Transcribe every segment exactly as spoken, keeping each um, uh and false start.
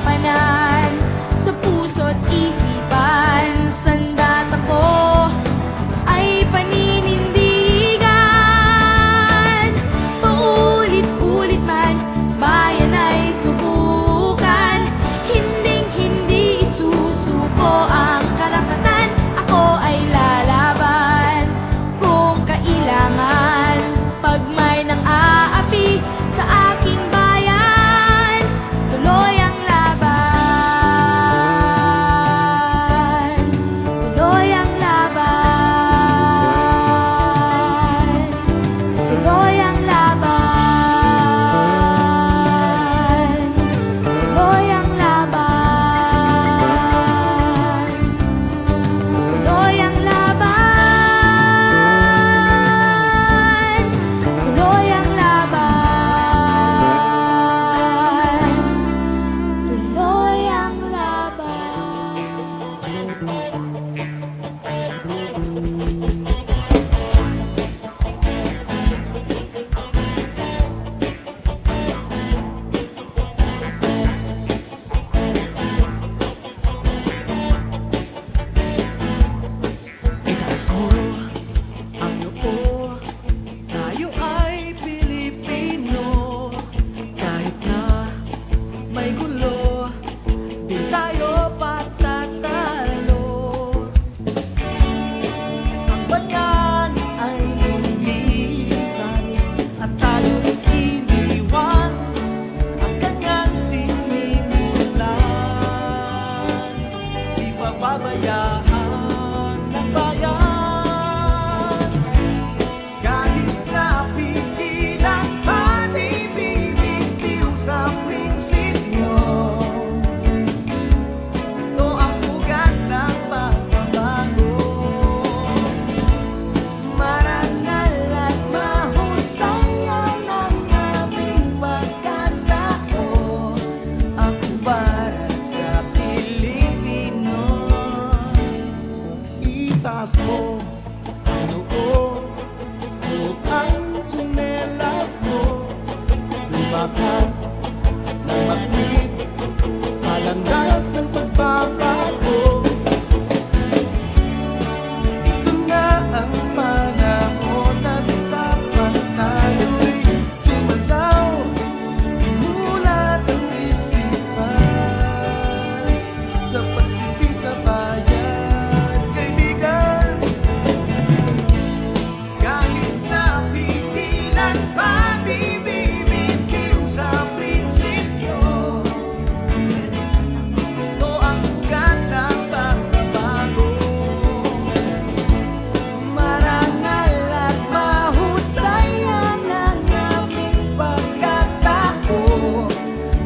Panan sa puso't isipan, sandat ako ay paninindigan. Paulit-ulit man, bayan ay subukan. Hinding-hindi isusuko ang karapatan. Ako ay lalaban kung kailangan. Pag may nang-aapi sa aking bayan, tuloy ang laban. Tuloy ang laban. Tuloy ang laban. Tuloy ang laban. Tuloy ang laban. Tuloy ang laban. Tuloy ang laban. Itaas mo ang noo. Tayo ay Pilipino. Kahit na may gulo, di tayo patatalo. Ang banyan ay lumisan at tayo'y iniwan. Ang kanyang sinimulan, di pababayaan ng bayan. Kahit napigilan, pati bibitiw sa prinsipyo. Ito ang ugat ng pagbabago. Marangal at mahusay ang aming pagkatao. Ako para sa Pilipino. Itaas mo ang noo, suot ang tsinelas mo. Lumakad ng makwit sa landas ng pagbabago. Ito na ang panahon na dapat tayo'y gumalaw. Imulat ang isipan sa pagsipi sa bayan, kaibigan. Kahit napigilan, pati bibitiw sa prinsipyo. Ito ang ugat ng pagbabago. Marangal at mahusay ang aming pagkatao.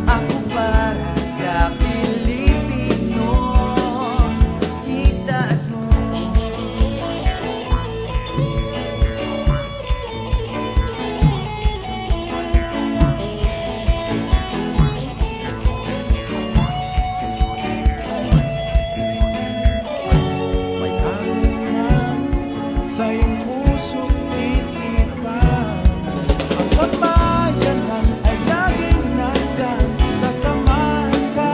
Ako para sa Pilipino. Itaas mo. May anuman sa iyong puso't isipan. Ang sambahayan ay laging nandyan. Sasamahan ka,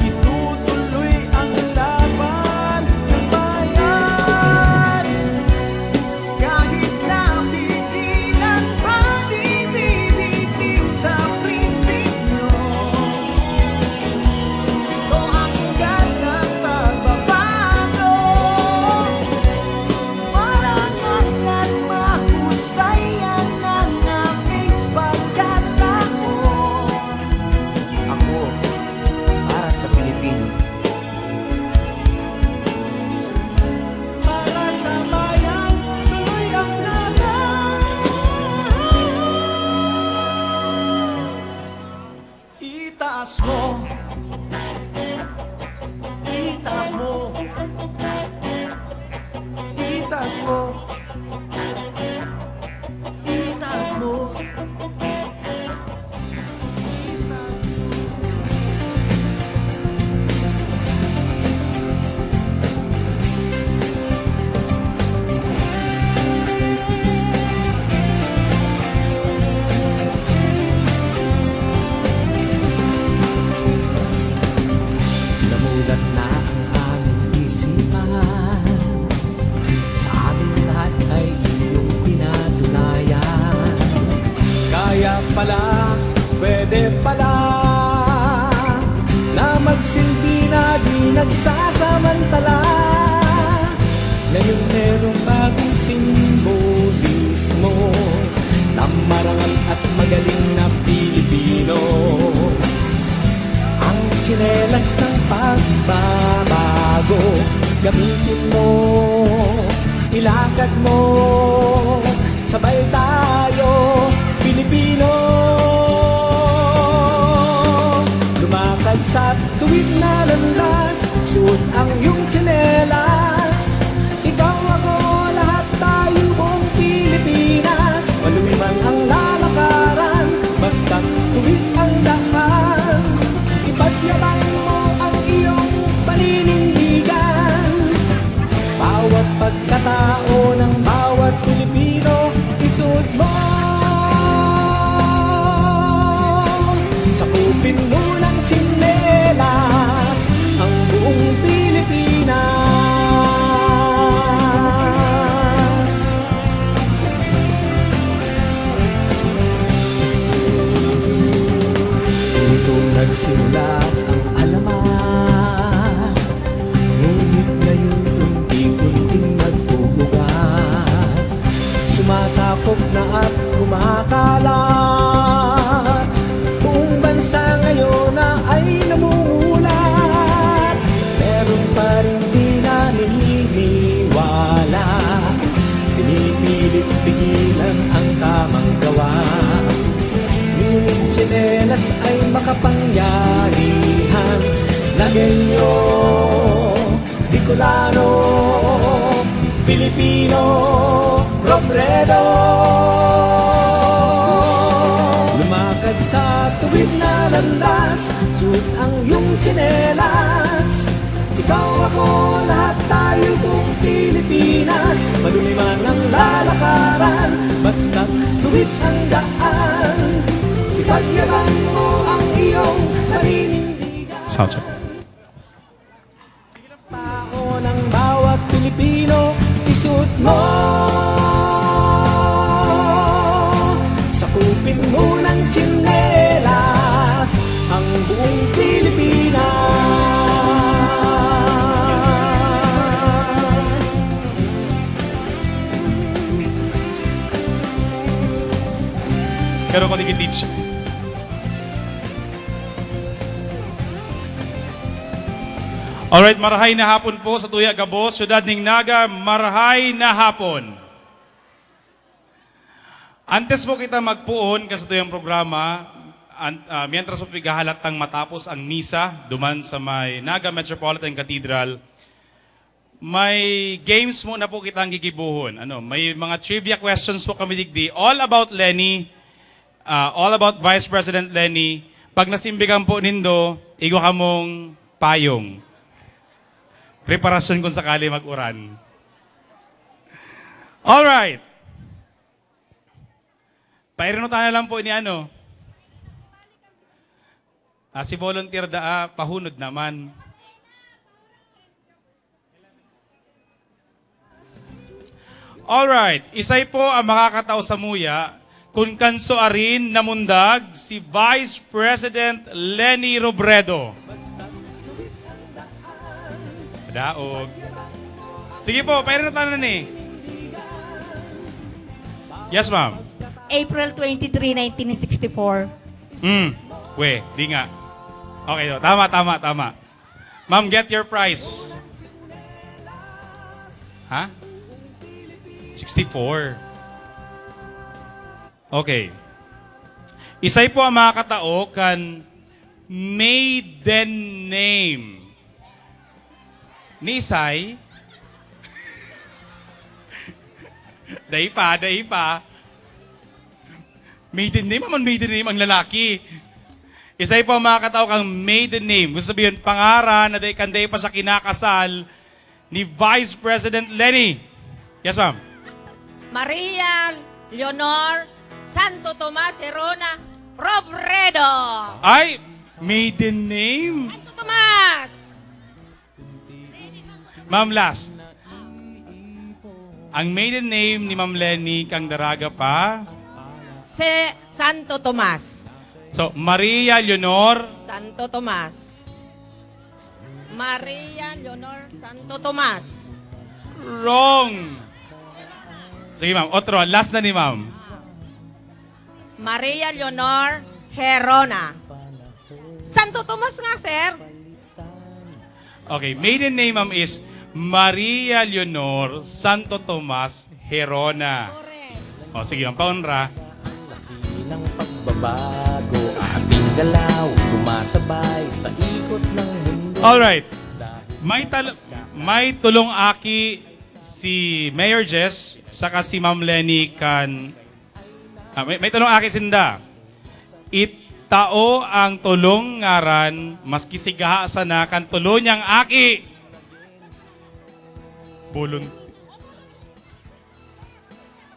itutuloy ang laban ng bayan. Kahit napigilan, pati bibitiw sa prinsipyo. Ito ang ugat ng pagbabago. Marangal at mahusay ang aming pagkatao. Ako, para sa Pilipino. Para sa bayan, tuloy ang laban. Itaas mo. Itaas mo. Itaas mo. Itaas mo. Silbi na di nagsasamantala. Ngayon merong bagong simbolismo na marangal at magaling na Pilipino. Ang tsinelas ng pagbabago, gamitin mo, ilakad mo, sabay tayo, Pilipino. Lumakad sa tuwid na landas, suot ang iyong tsinelas. Ikaw, ako, lahat tayo, buong Pilipinas. Maluwi man ang lalakaran, basta tuwid ang daan. Ipagyabang mo ang iyong paninindigan. Bawat pagkatao ng bawat Pilipino, isuot mo. Sakupin mo ng tsinelas ang buong Pilipinas. Dito nagsimula ang alamat, ngunit ngayon unti-unting nag-uugat. Sumasakop na at kumakalat. Buong bansa ngayon na ay namumulat. Meron pa rin di naniniwala. Pinipilit pigilan ang tamang gawa. Ngunit tsinelas ay makapangyarihan. Lagenyo, Bicolano, Pilipino, Robredo. Lumakad sa tuwid na landas, suot ang iyong tsinelas. Ikaw, ako, lahat tayo, buong Pilipinas. Madumi man ang lalakaran, basta tuwid ang daan. Ipagyabang mo ang iyong paninindigan. Sound check. Tao ng bawat Pilipino, isuot mo. Sakupin mo ng tsinelas ang buong Pilipinas. Pero kung di teacher. Alright, marahay na hapon po sa tuya gabos, syudad ning Naga, marahay na hapon. Antes po kita magpuon ka sa tuyang programa, an-, ah, mientras po pighahalat tang matapos ang misa duman sa may Naga Metropolitan Cathedral, may games muna po kitang gigibohon. Ano, may mga trivia questions po kami digdi, all about Leni, ah, all about Vice President Leni. Pag nasimbikan po nindo, igwa kamong payong. Preparasyon kung sakali mag-uran. Alright. Paireno tayo lang po ni ano. Ah, si volunteer da, ah, pahunod naman. Alright. Isay po ang makakatao sa muya kun kanso arin namundag si Vice President Leni Robredo. Daog. Sige po, paireno tayo na ni. Yes, ma'am. April twenty-three, nineteen sixty-four. Hmm. We, di nga. Okay, oh, tama, tama, tama. Ma'am, get your prize. Ha? Sixty-four. Okay. Isay po ang makakatao kan maiden name ni Isay. Dai pa, dai pa. Maiden name, aman maiden name ang lalaki. Isay po ang makakatao kang maiden name. Gusto sabihin, pangaran na dai, kan dai pa siya kinakasal ni Vice President Leni. Yes, ma'am. Maria Leonor Santo Tomas Herona Robredo. Ay, maiden name. Santo Tomas. Ma'am, last. Ang maiden name ni Ma'am Leni kan daraga pa? Si Santo Tomas. So, Maria Leonor. Santo Tomas. Maria Leonor Santo Tomas. Wrong! Sige, ma'am. Otro. Last na ni ma'am. Maria Leonor Herona. Santo Tomas nga, sir. Okay, maiden name, ma'am, is Maria Leonor Santo Tomas Herona. Correct. O, sige, ang paunra. Ang laki ng pagbabago, ating galaw, sumasabay sa ikot ng mundo. Alright. May tal-, may tulong aki si Mayor Jess saka si Ma'am Leni kan, ah, may, may tulong aki sinda. Itao ang tulong ngaran, maski sigaha sana kan tulo niyang aki. Volun-,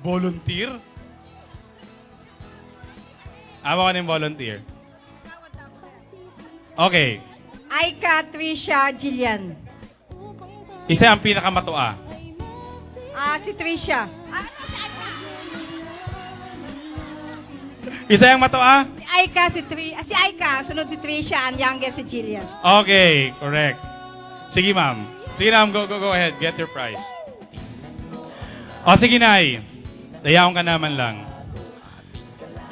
volunteer? Amo ka ning volunteer? Okay. Aika Trisha Jillian. Isa ang pinakamatua. Ah, si Trisha. Ah, Isa ang matua? Si Aika, si Tri, ah, si Aika, sunod si Trisha, ang youngest si Jillian. Okay, correct. Sige, ma'am. Sige, ma'am. Go, go, go ahead. Get your prize. O, sige, Nay. Dayaon ka naman lang.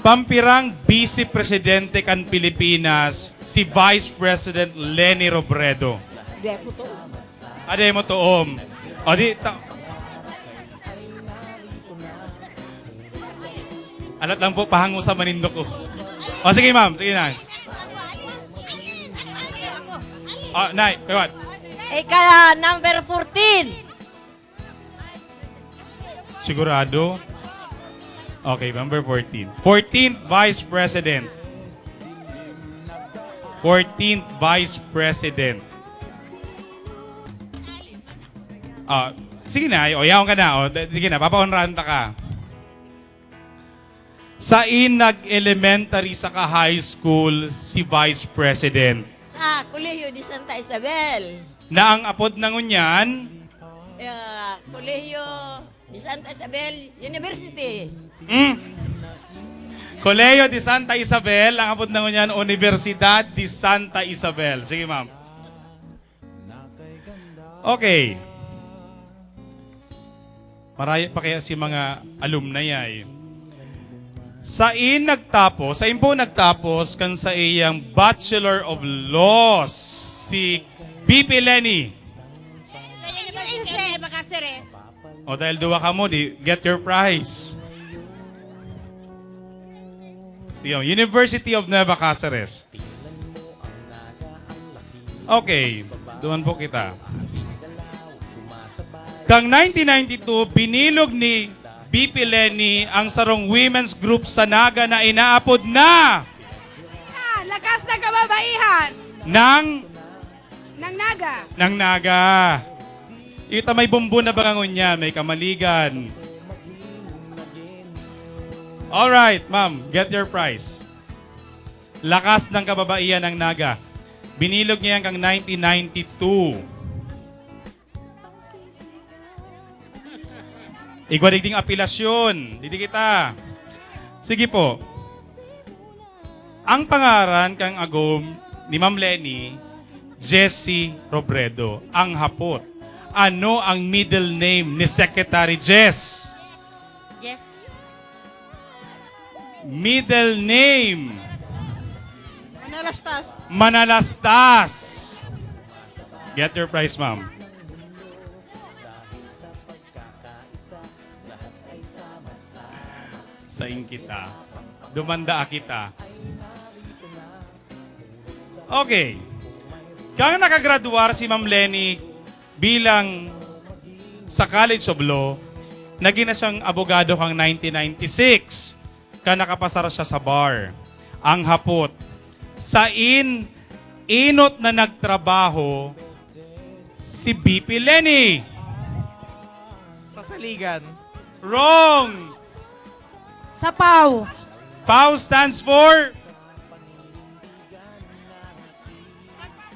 Pampirang Vice Presidente kan Pilipinas si Vice President Leni Robredo. Di ako to. Ade mo tuom. O di, ta- Alat lang po, pahango sa manindok ko. O sige, ma'am. Sige na. O, Nay, kawat. Ika number fourteen. Sigurado? Okay, number fourteen. Fourteenth Vice President. Fourteenth Vice President. Ah, sige na, o, yaon ka na. O, sige na, papaunrahan ta ka. Sain nag-elementary saka high school si Vice President? Sa Colegio de Santa Isabel. Na ang apod na ngunyan? Uh, Colegio de Santa Isabel University. Mm. Colegio de Santa Isabel, ang apod na ngunyan, Universidad de Santa Isabel. Sige, ma'am. Okay. Marayo pa kaya si mga alumni ay? Sain nagtapos, sain po nagtapos kan saiyang Bachelor of Laws si B P Leni? Sa University of Nueva Cáceres. O dahil duwa ka mo, di get your prize. Yung University of Nueva Cáceres. Okay, duman po kita. Kang nineteen ninety-two, binilog ni B P Leni ang sarong women's group sa Naga na inaapod na Ah, lakas ng kababaihan. Nang Nang Naga. Nang Naga. Ita may bumbon na bangangon niya, may kamaligan. Alright, ma'am, get your prize. Lakas ng kababaihan ng Naga. Binilog niya yan kang nineteen ninety-two. Igwa digding apelasyon. Didi kita. Sige po. Ang pangaran kang agom ni Ma'am Leni, Jessie Robredo. Ang hapot, ano ang middle name ni Secretary Jess? Yes. Middle name. Manalastas. Manalastas. Get your prize, ma'am. Sain kita. Dumanda kita. Okay. Kang nakagraduar si Ma'am Leni bilang sa College of Law, naging na siyang abogado kang nineteen ninety-six. Kan nakapasar siya sa bar. Ang hapot, sain enot na nagtrabaho si B P Leni? Sa Saligan. Wrong! Sa PAO. PAO stands for?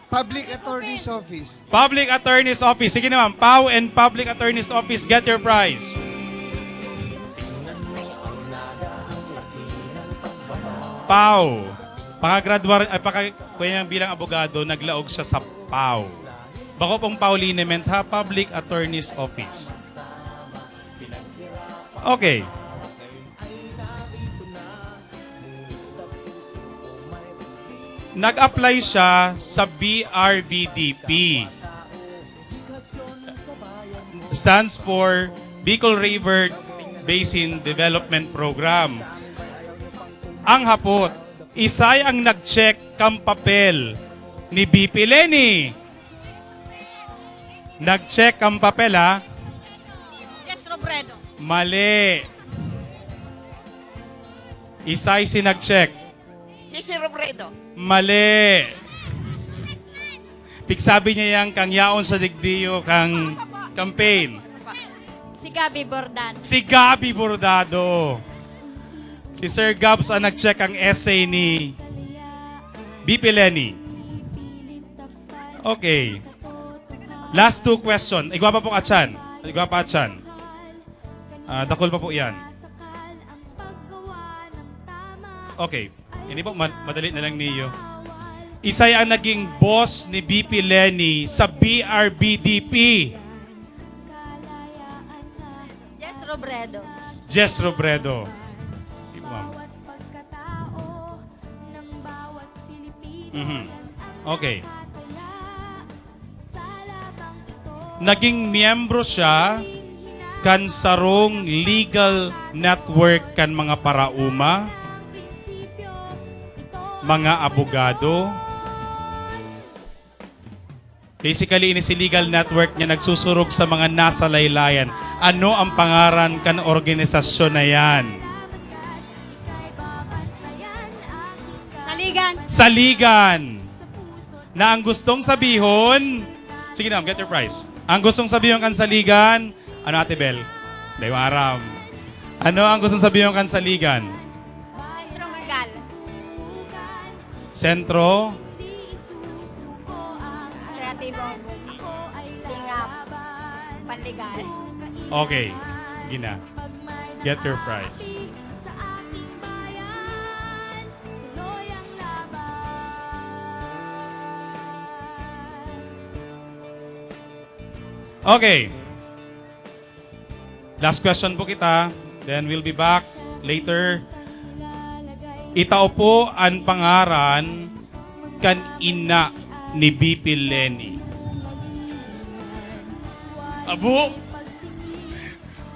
Public Attorney's Office. Public Attorney's Office. Sige naman, PAO and Public Attorney's Office, get your prize. PAO. Pakagraduar, ay, paka, kuya niyang bilang abogado, naglaog siya sa PAO. Bako pong Pauline Menta, Public Attorney's Office. Okay. Nag-apply siya sa B R B D P. Stands for Bicol River Basin Development Program. Ang hapot, isay ang nag-check kan papel ni B P Leni? Nag-check kan papel, ha? Jess Robredo. Mali. Isay si nag-check? Jesse Robredo. Mali. Pigsabi niya yan kang yaon sa digdiyo kang campaign. Si Gabby Bordado. Si Gabby Bordado. Si Sir Gabs ang nag-check ang essay ni B P Leni. Okay. Last two question. Igwa pa po, Atsan. Igwa pa, Atsan. Ah, dakul pa po yan. Okay. Hindi po, ma- madali na lang niyo. Isay ang naging boss ni B P Leni sa B R B D P. Jess Robredo. Jess Robredo. Hindi po, ma'am. Bawat pagkatao ng bawat Pilipino Mhm. yan ang Okay. nakataya sa labang ito. Naging miyembro siya kan sarong legal network kan mga paraoma, Ang prinsipyo ito mga abogado. Basically, ini si legal network niya nagsusurog sa mga nasa laylayan. Ano ang pangaran kan organisasyon na yan? Saligan. Saligan. Na ang gustong sabihon, sige na, get your prize. Ang gustong sabihon kan Saligan, ano, Ate Bel? Di ba aram? Ano ang gustong sabihon kan Saligan? Trunggal. Sentro? Kreatibo. Lingap. Panligan. Okay. Gina. Get your prize. Sa aking bayan, tuloy ang laban. Okay. Last question po kita. Then we'll be back later. Itao po ang pangaran kan ina ni B P Leni. Abo?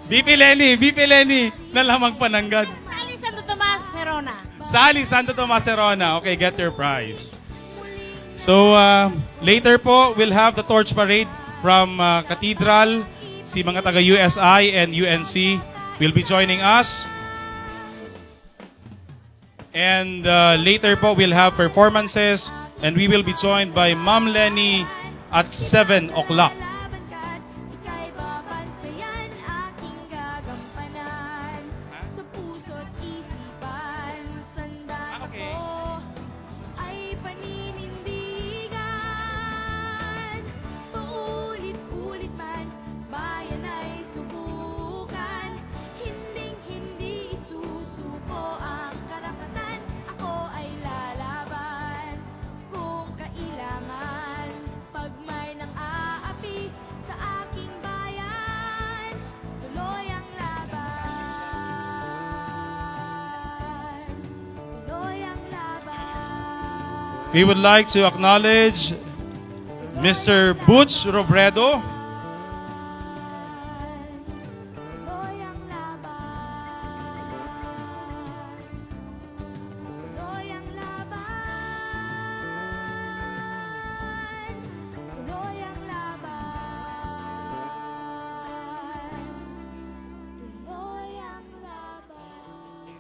B P Leni, B P Leni, nalamang pananggad. Sali Santo Tomas, Herona. Sali Santo Tomas Herona. Okay, get your prize. So, uh, later po, we'll have the torch parade from uh, Cathedral. Si mga taga U S I and U N C will be joining us. And uh, later po, we'll have performances and we will be joined by Ma'am Leni at seven o'clock. Laban ka't ika'y babantayan, aking gagampanan. Sa puso't isipan, sandat Ah, okay. ako ay paninindigan. Paulit-ulit man, bayan ay subukan. Hinding-hindi isusuko ang karapatan. Ako ay lalaban kung kailangan. Pag may nang-aapi sa aking bayan, tuloy ang laban. Tuloy ang laban. We would like to acknowledge Mister Butch Robredo. Tuloy ang laban. Tuloy ang laban. Tuloy ang laban. Tuloy ang laban.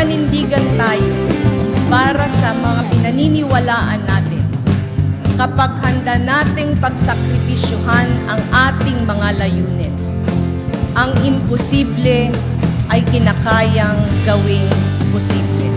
Nanindigan tayo para sa mga pinaniniwalaan natin kapag handa nating pagsakripisyohan ang ating mga layunin. Ang imposible ay kinakayang gawing posible.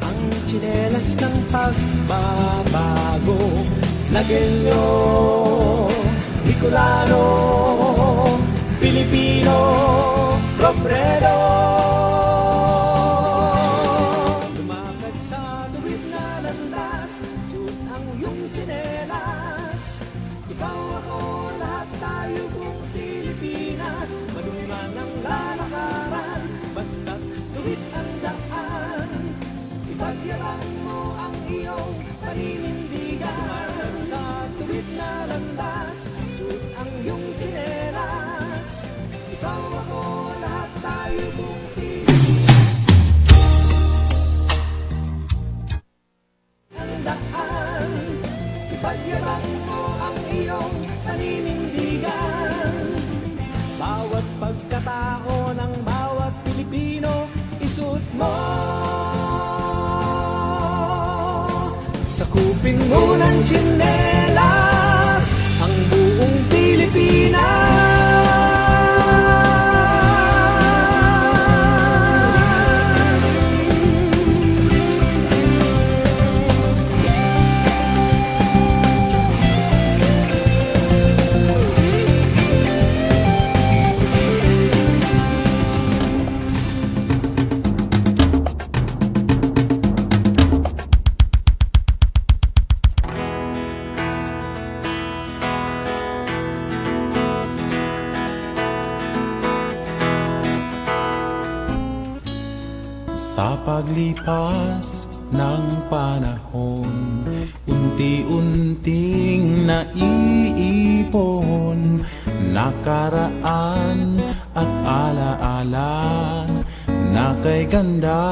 Ang tsinelas ng pagbabago, Lagueño, Bicolano, Pilipino, Robredo. Lumakad sa tuwid na landas, suot ang iyong tsinelas. Ikaw, ako, lahat tayo buong Pilipinas. Madunggan ang lalakaran, basta't tuwid ang daan. Ipagyabang mo ang iyong paninindigan. Sa tuwid na landas, suot ang iyong tsinelas. Ikaw, ako, lahat tayo buong Pilipinas. Ang daan, ipagyabang mo ang iyong paninindigan. Bawat pagkatao ng bawat Pilipino, isuot mo. Sakupin mo ng tsinelas ang buong Pilipinas. Sa paglipas ng panahon, unti-unting naiipon, nakaraan at alaala na kay ganda.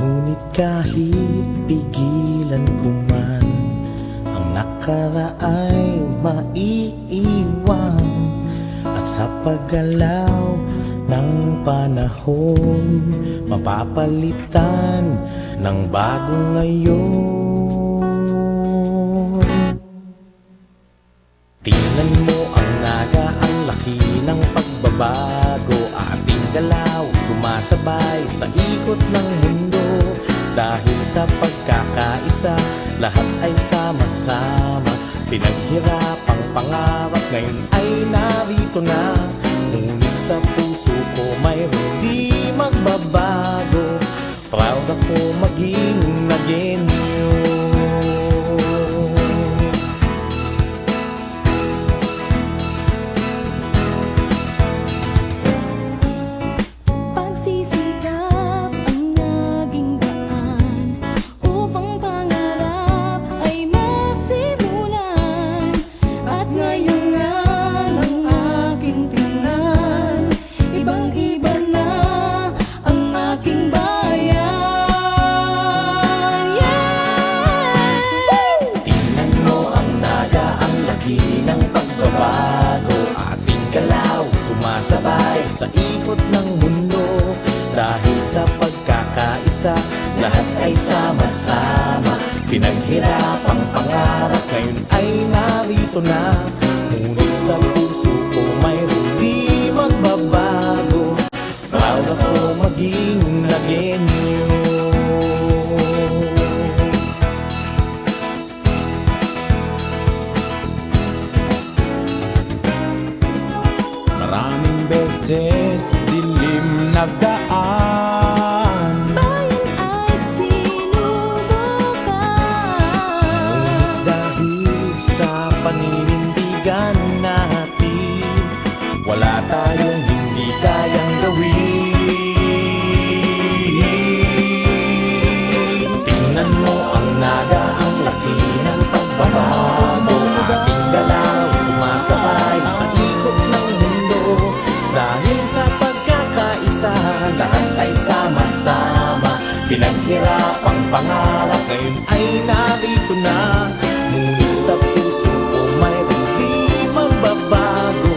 Ngunit kahit pigilan ko man, ang nakaraay maiiwan, at sa paggalaw ng panahon, mapapalitan ng bagong ngayon. Tingnan mo ang naga, ang laki ng pagbabago. Ating galaw sumasabay sa ikot ng mundo. Dahil sa pagkakaisa, lahat ay sama-sama. Pinaghirapang pangarap ngayon ay narito na. Ngunit sa puso ko mayroong di magbabago. Proud ako maging Lagueño. Pagsisikap ang naging daan upang pangarap ay masimulan. At ngayon nga nang aking tingnan, ibang-iba na ang aking bayan. Yeah! Tingnan mo ang naga, ang laki ng pagbabago. Ating galaw sumasabay sa ikot ng mundo. Dahil sa pagkakaisa, lahat ay sama-sama. Pinaghirapang pangarap ngayon ay narito na. Ngunit sa puso ko mayroong di magbabago. Proud ako maging Lagueño. Maraming beses dilim nagdaan. Bayan ay sinubukan. Ngunit dahil sa paninindigan natin, wala tayong hindi kayang gawin. Naghirap ang pangarap, ngayon ay narito na. Ngunit sa puso ko mayroong di magbabago.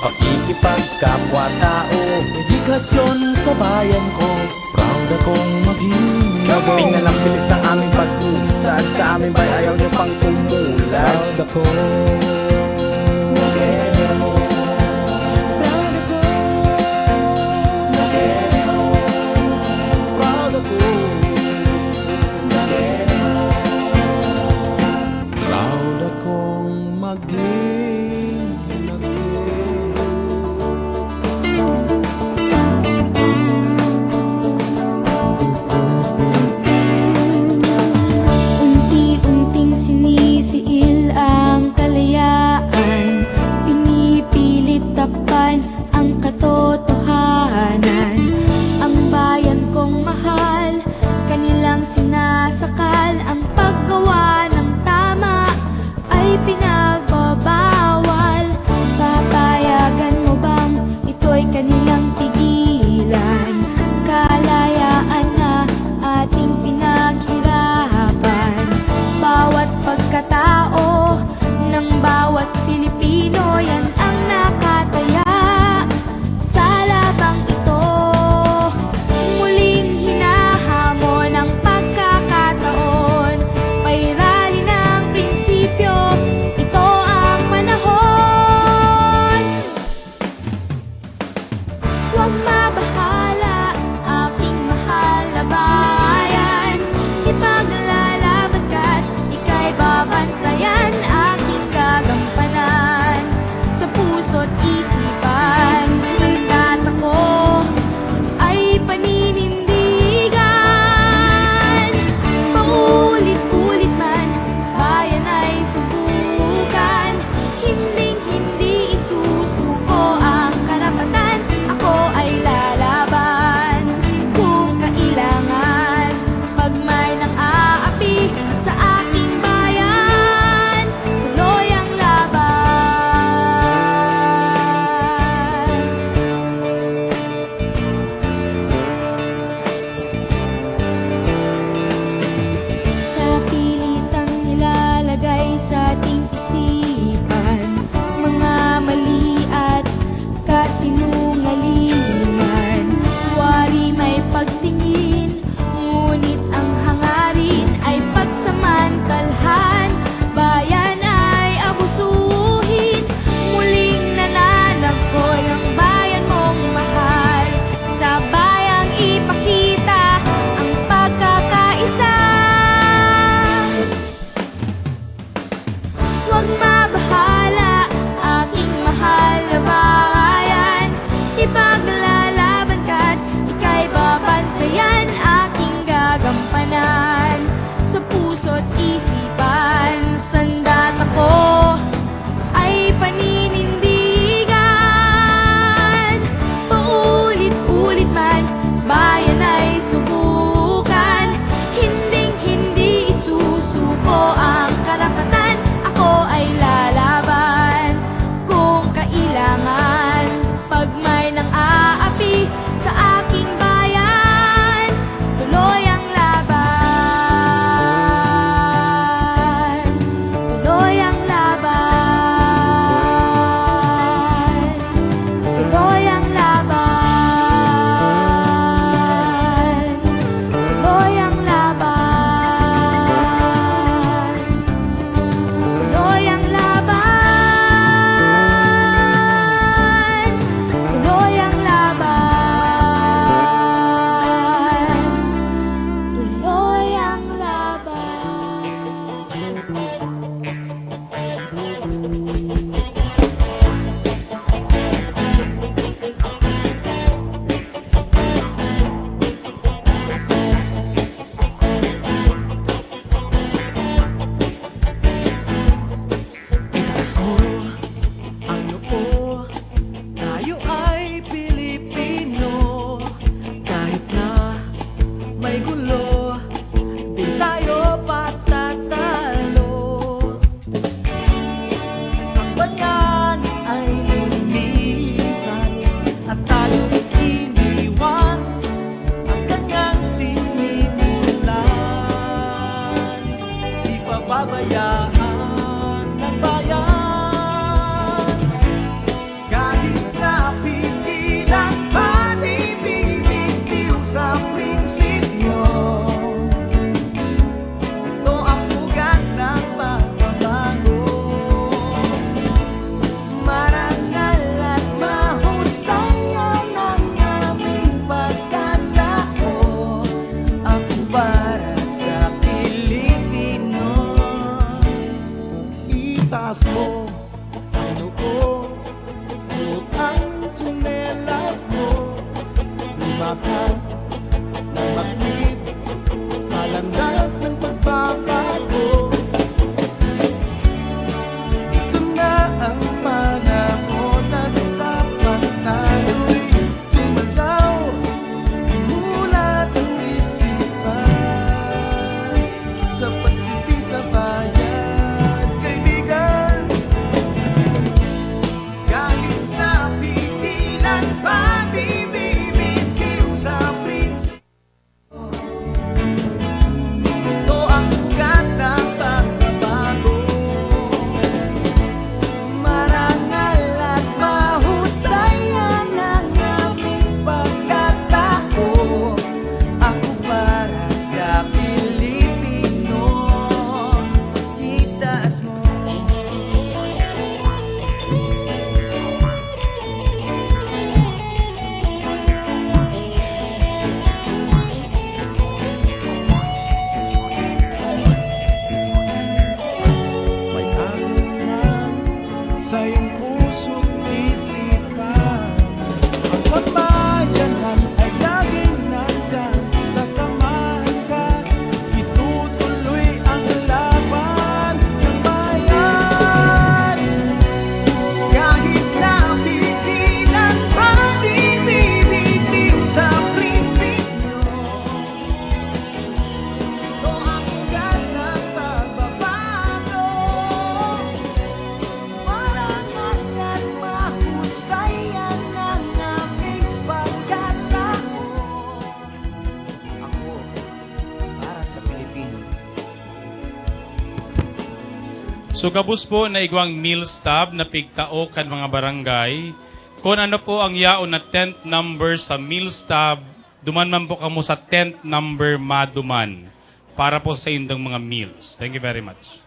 Pakikipagkapwa-tao, dedikasyon sa bayan ko. Proud akong maging Gabong. Tingnan ang bilis ng aming pag-usad. Sa aming bay, ayaw nyo pang umulat. Proud ako. Proud ako. Proud ako. Proud akong maging Laguna. Unti-unting sinisiil ang kalayaan. na magwid sa landas ng pagbabago. Ito na ang panahon na dapat tayo'y gumalaw, imulat ang isipan sa pagsilbi sa bayan, kaibigan. Kahit na pigilan pa, di bibitiw sa prinsipyo. Ito ang ugat ng pagbabago. Marangal at mahusay ang aming pagkatao. Ako para sa Pilipino. Itaas mo. May agom man sa iyong puso't isipan. Ang sambahayan ay laging nandyan, sasamahan ka, itutuloy ang laban ng bayan. Kahit na pigilan pa, di bibitiw sa prinsipyo. Ito ang ugat ng pagbabago. Marangal at mahusay ang aming pagkatao. Ako, para sa Pilipino. So, gabos po na igwang meal stub na pigtao kan mga barangay. Kung ano po ang yaon na tent number sa meal stub, duman man po kamo sa tent number maduman para po sa indang mga meals. Thank you very much.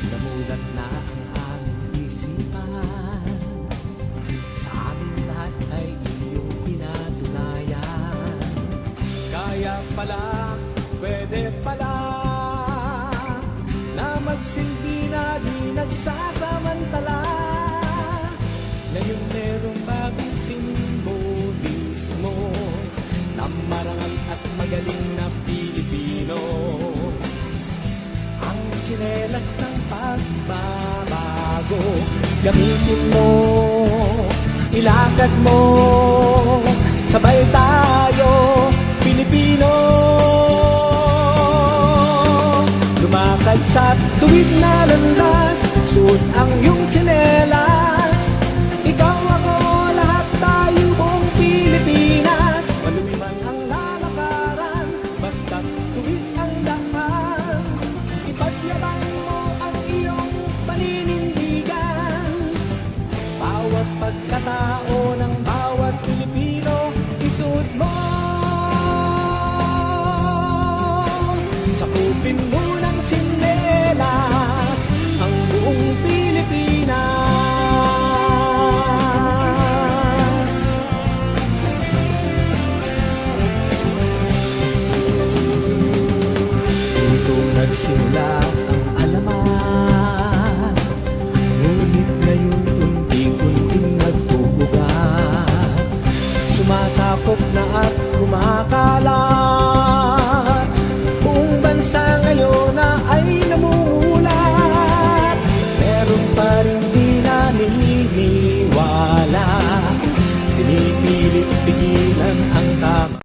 Namulat na ang aming isipan. Sa aming lahat ay iyong pinatunayan. Kaya pala, pwede pala na magsilbi na di nagsasamantala. Ngayon merong bagong simbolismo na marangal at magaling na Pilipino. Ang tsinelas ng pagbabago, gamitin mo, ilakad mo, sabay tayo, Pilipino. Lumakad sa tuwid na landas, suot ang iyong tsinelas. Ikaw, ako, lahat tayo, buong Pilipinas. Maluwi man ang lalakaran, basta tuwid ang daan. Ipagyabang mo ang iyong paninindigan. Bawat pagkatao ng bawat Pilipino, isuot mo. Sakupin mo ng tsinelas ang buong Pilipinas. Dito nagsimula ang alaman, ngunit ngayon unti-unting nagbubugat. Sumasakop na at kumakalat, buong bansa ngayon na ay namumulat. Meron pa rin di naniniwala, pinipilit pigilan ang tama.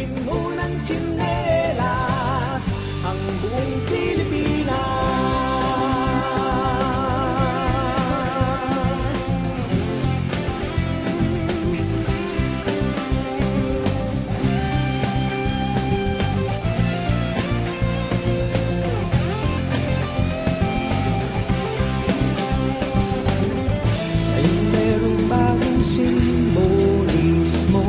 Unang tsinelas, ang buong Pilipinas. Ngayon merong bagong simbolismo.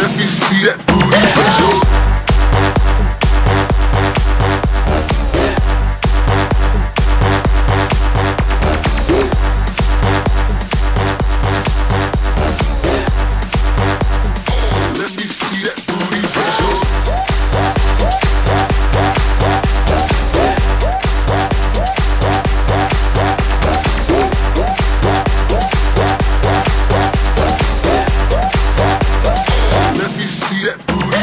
Let me see that booty. Let me see that booty. Let me see that booty.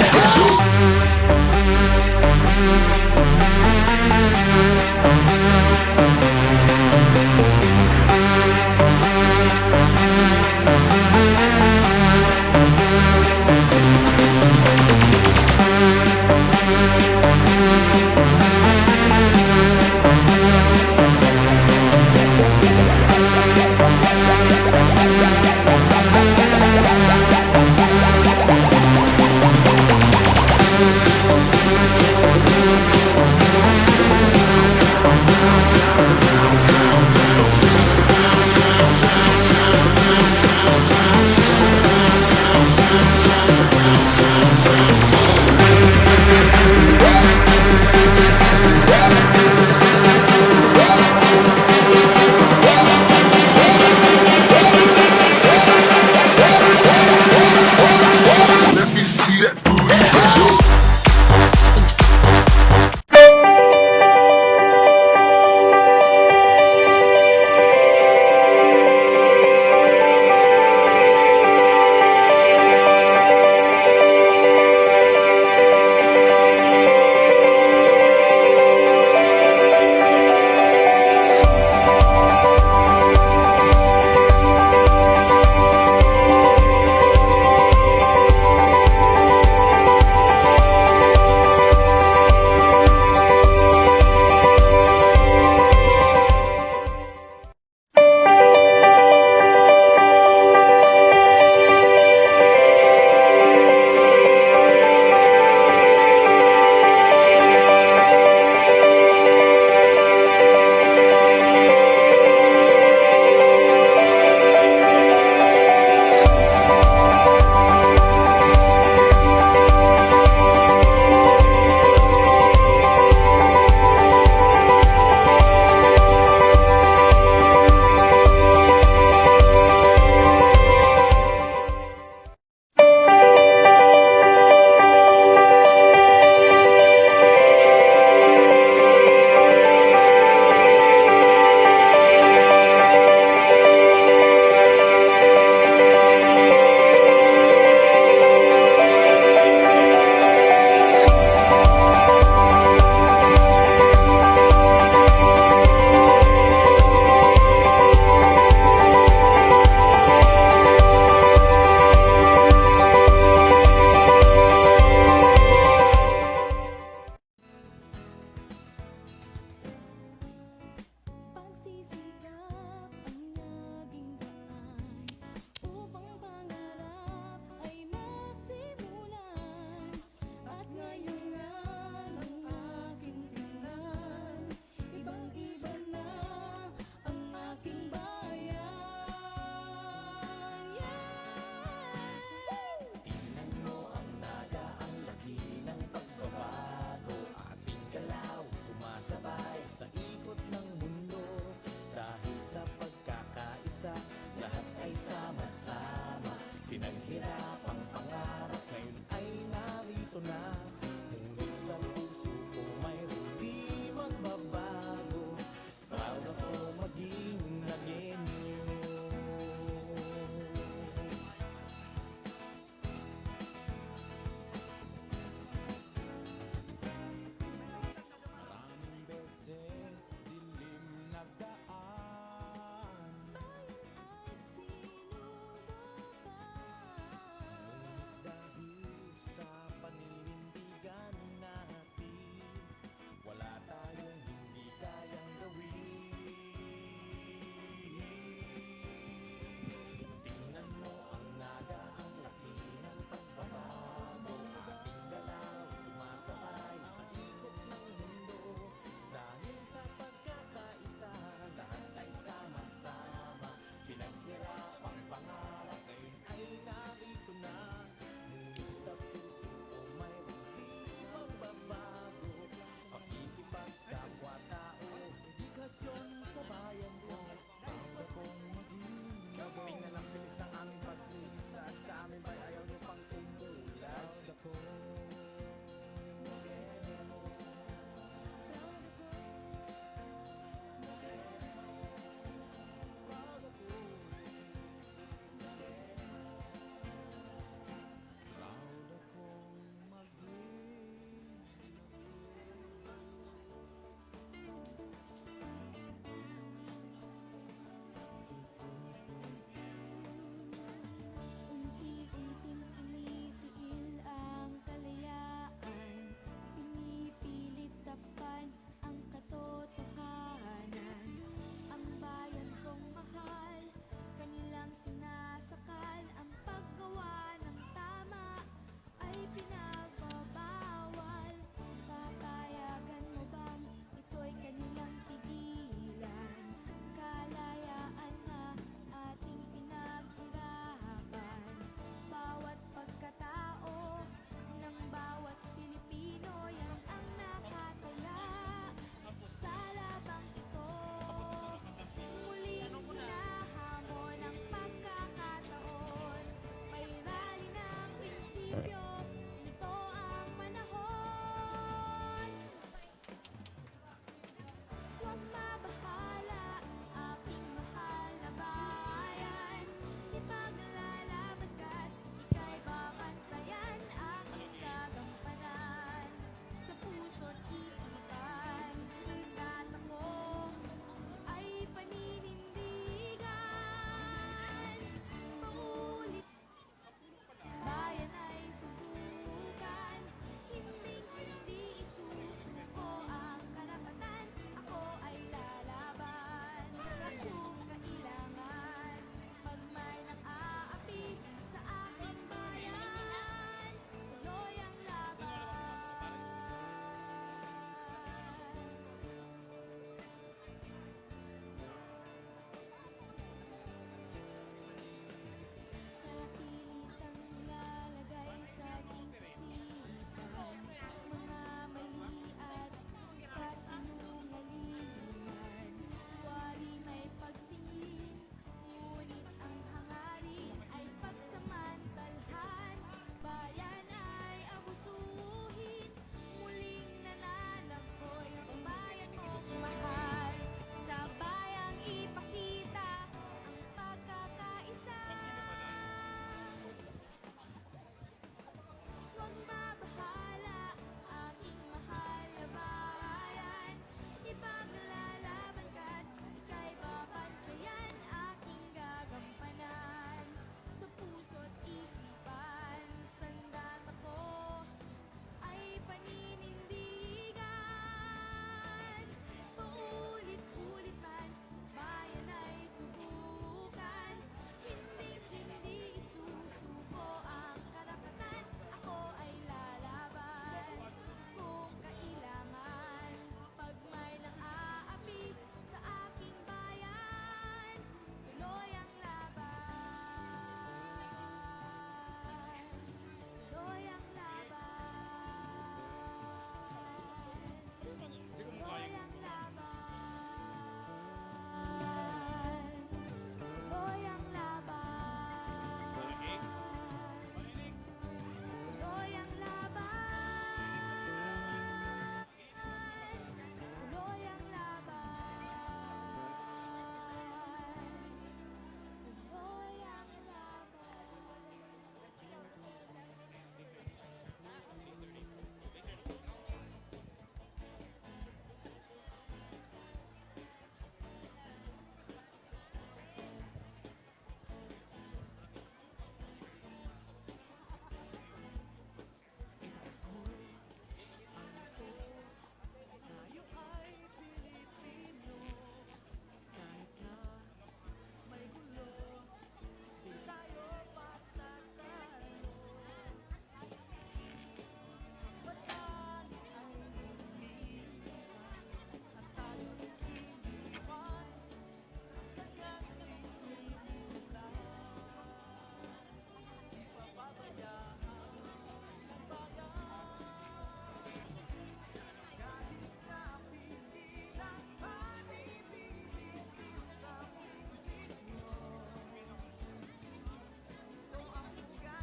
Let me see that booty.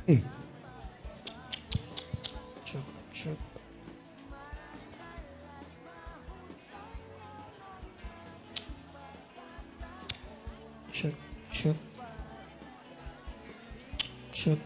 Eh. Check, check. Check, check. Check.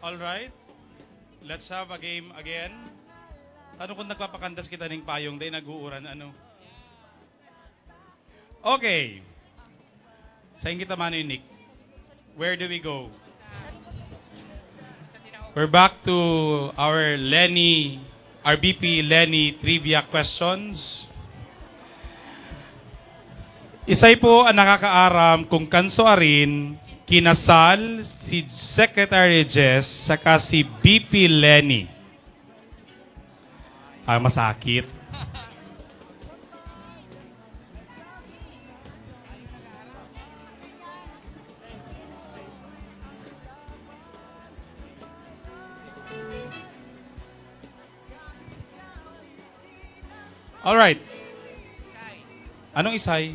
All right. Let's have a game again. Ano kung nagpapakandas kita ning payong, dahil nag-uuran, ano? Okay. Saan kita, Manoy Nick? Where do we go? We're back to our Lenny, R B P Lenny trivia questions. Isay po ang nakakaaram kung kanso arin kinasal si Secretary Jess saka si B P Lenny. Ah, masakit. Alright. Anong isay?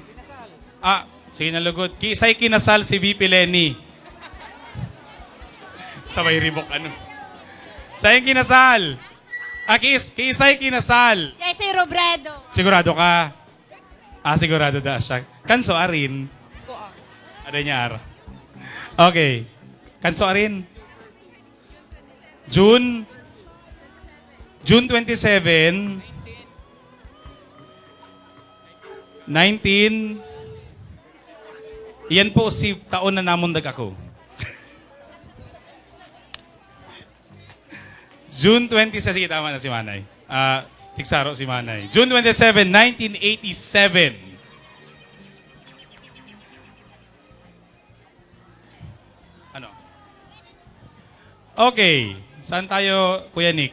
Ah, sige na lugod. Kiisay kinasal si B P Lenny? Sabay ribok, ano? Sayang kinasal. Ah, kiis, kiisay kinasal? Jesse Robredo. Sigurado ka? Ah, sigurado da siya. Kanso arin? Ada niya ara. Okay. Kanso arin? June, June twenty-seven, nineteen. Iyan po si taon na namundag ako. June twenty-seven, sige, tama na si Manay. Ah, tigsaro si Manay. June twenty-seven, nineteen eighty-seven. Ano? Okay. Saan tayo, Kuya Nick?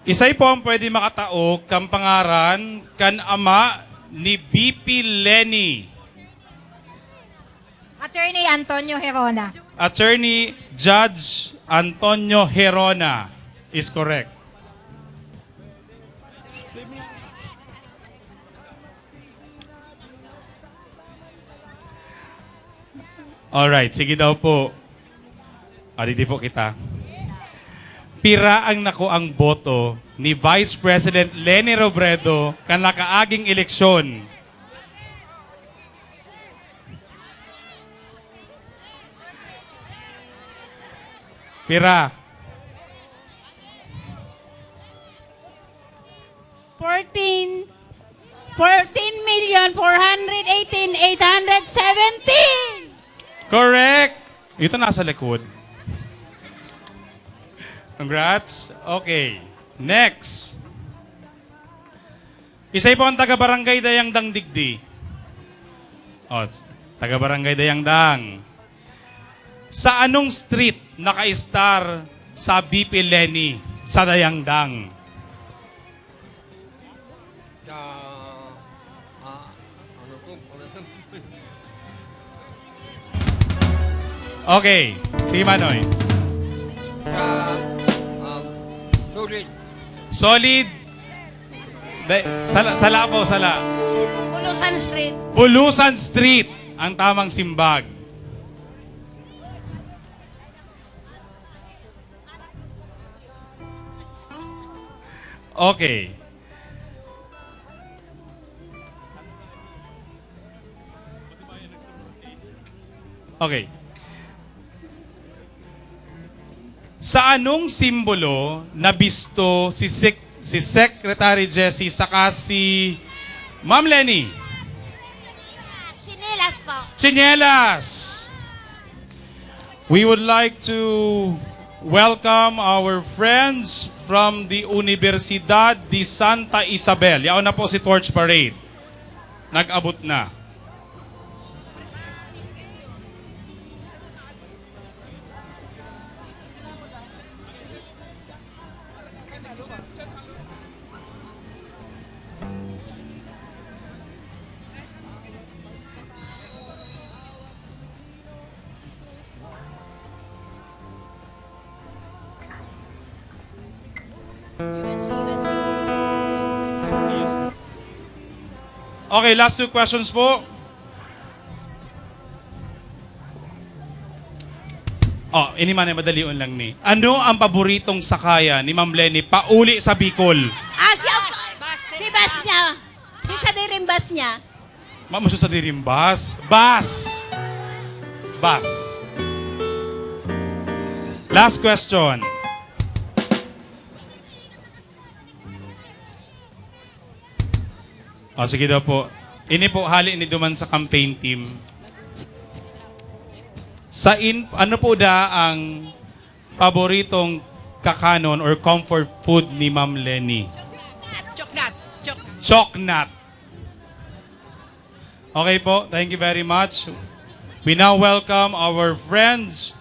Isay po ang pwede makataog kan pangaran kan ama ni B P Lenny. Attorney Antonio Herona. Attorney Judge Antonio Herona is correct. Alright, sige daw po. Adidi po kita. Pira ang nakuang boto ni Vice President Leni Robredo kan nakaaging eleksyon? Pira? Fourteen, fourteen million four hundred eighteen eight hundred seventeen. Correct! Ito nasa likod. Congrats. Okay. Next. Isay po ang taga-barangay Dayangdang digdi. O, taga-barangay Dayangdang. Sa anong street naka-star sa B P Leni sa Dayangdang? Sa, ah, ano po? Okay. Sige, Manoy. Sa, ah, solid. Solid. Dai-, sala, sala po, sala. Bulusan Street. Bulusan Street ang tamang simbag. Okay. Okay. Sa anong simbolo nabisto si Sec-, si Secretary Jessie saka si Ma'am Leni? Sinila. Tsinelas! We would like to welcome our friends from the Universidad de Santa Isabel. Yaon na po si Torch Parade. Nag-abot na. Okay, last two questions po. Oh, ini man ay madalion lang ni. Ano ang paboritong sakayan ni Ma'am Leni pauli sa Bicol? Ah, si, si bus niya. Si sadiring bus niya. Ma'am, sa sadiring bus? Bus! Bus. Last question. O, sige daw po. Ini po, hali ni duman sa campaign team. Sa in, ano po da ang paboritong kakanon or comfort food ni Ma'am Leni? Choknat. Chok- Choknat. Okay po, thank you very much. We now welcome our friends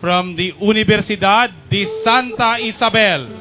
from the Universidad de Santa Isabel.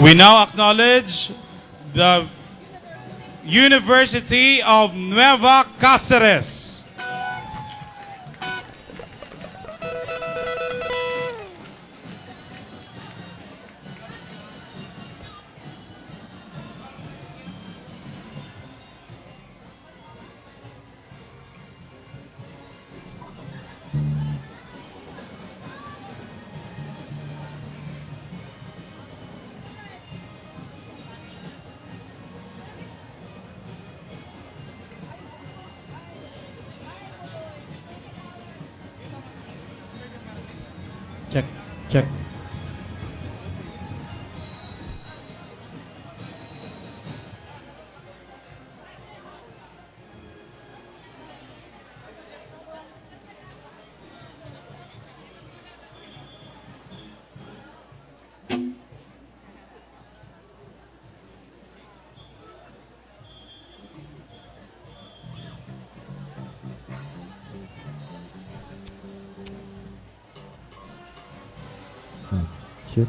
We now acknowledge the University of Nueva Cáceres. Check, check. Sa shoot.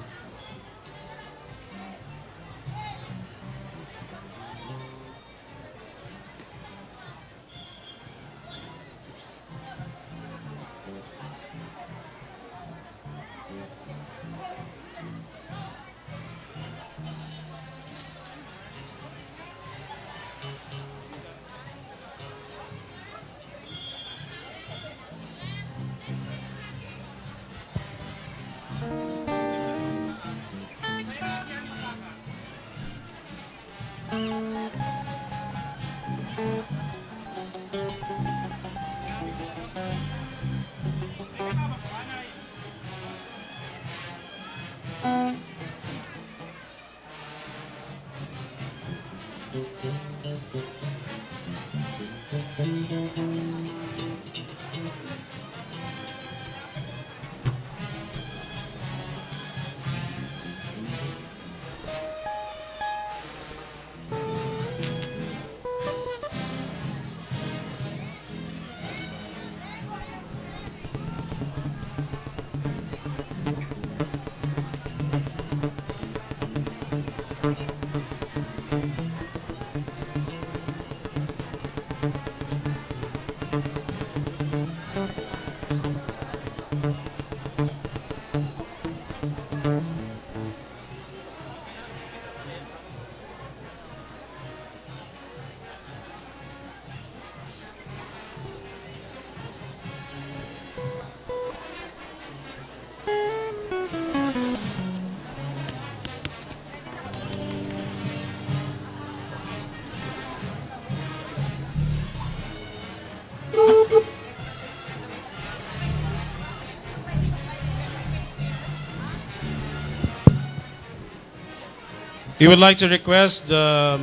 We would like to request the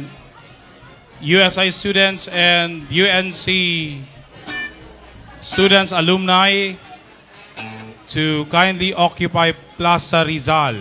U S I students and U N C students, alumni, to kindly occupy Plaza Rizal.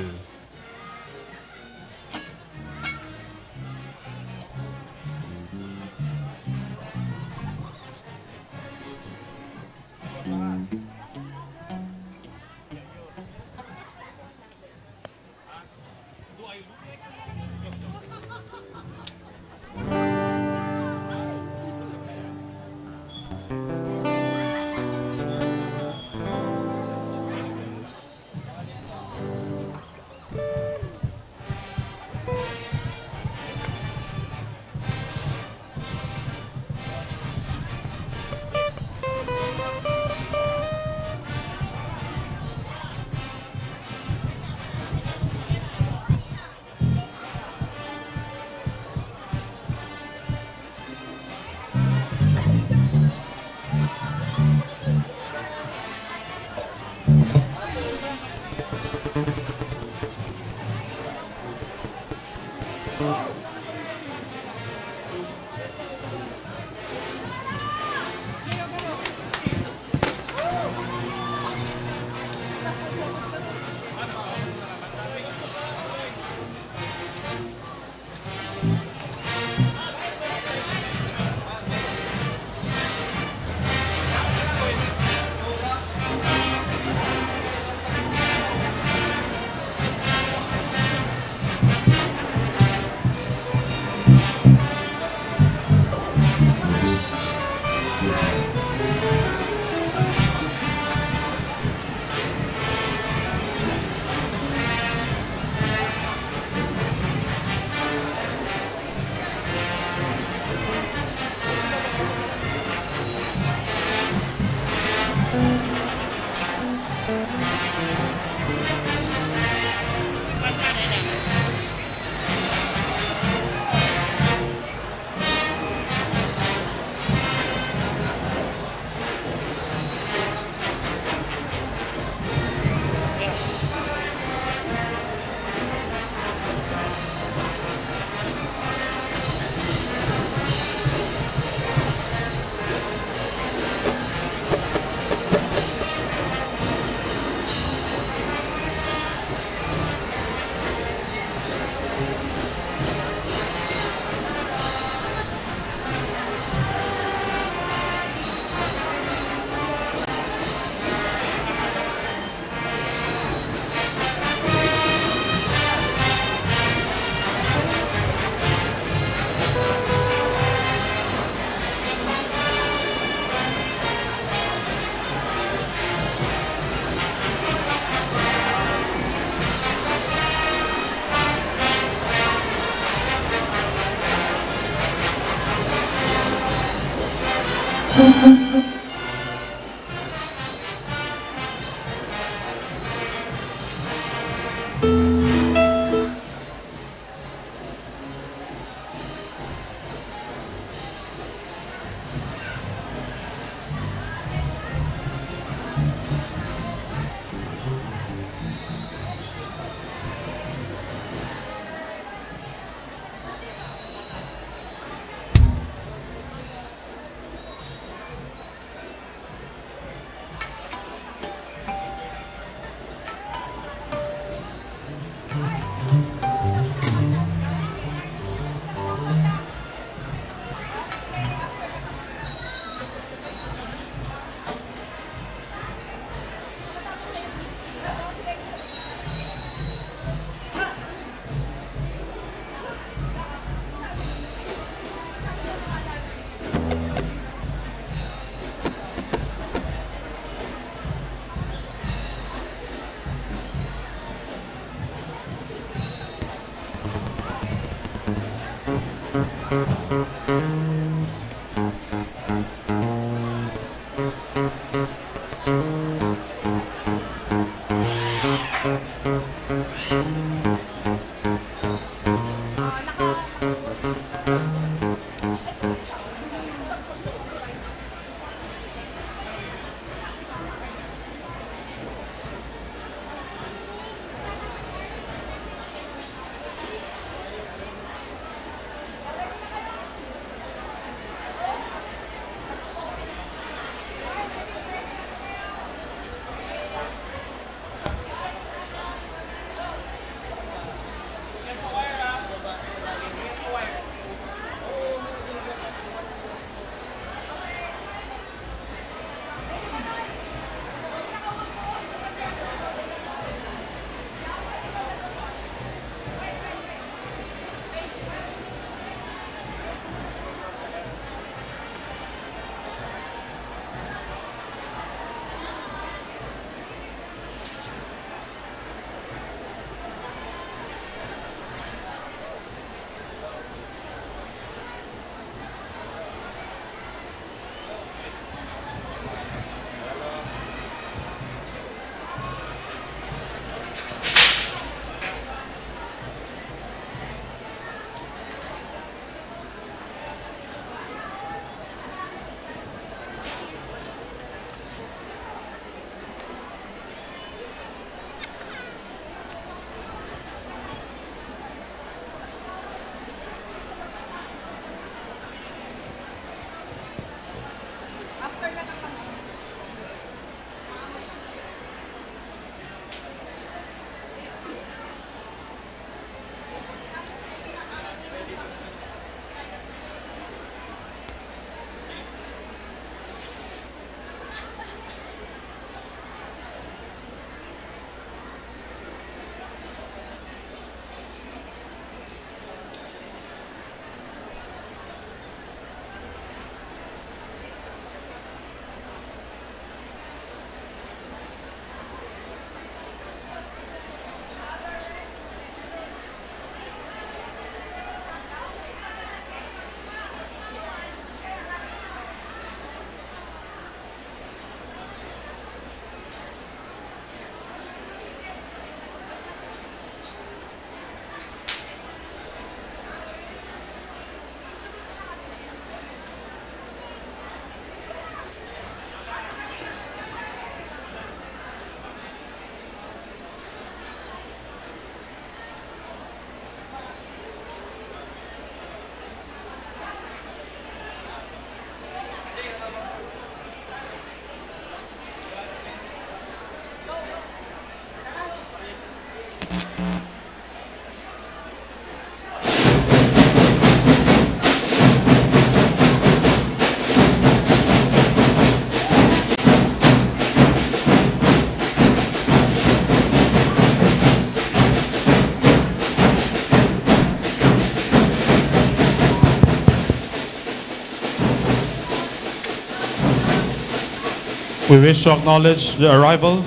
We wish to acknowledge the arrival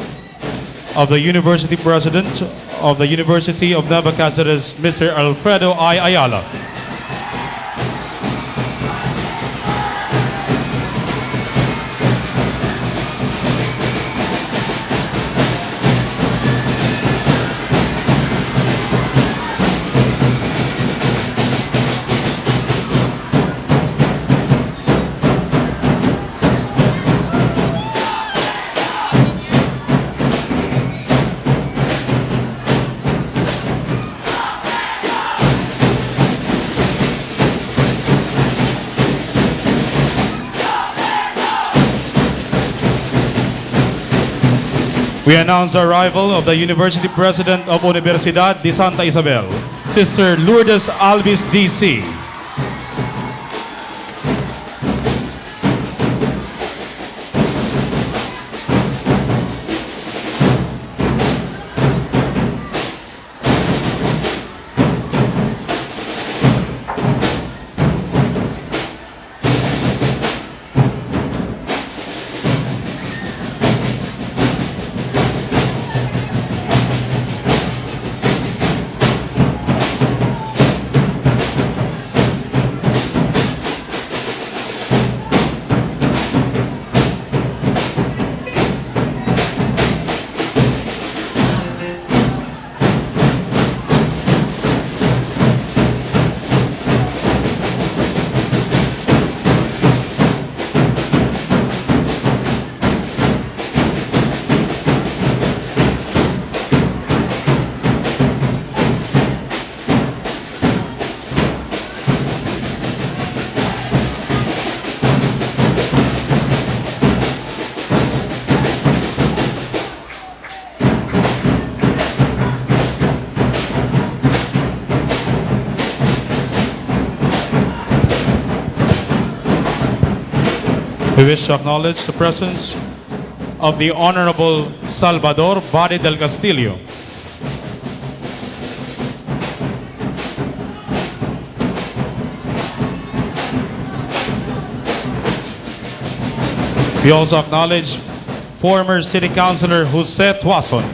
of the University President of the University of Nueva Cáceres, Mister Alfredo I. Ayala. We announce the arrival of the University President of Universidad de Santa Isabel, Sister Lourdes Alvis D C. We wish to acknowledge the presence of the Honorable Salvador Bade del Castillo. We also acknowledge former City Councilor Jose Tuason.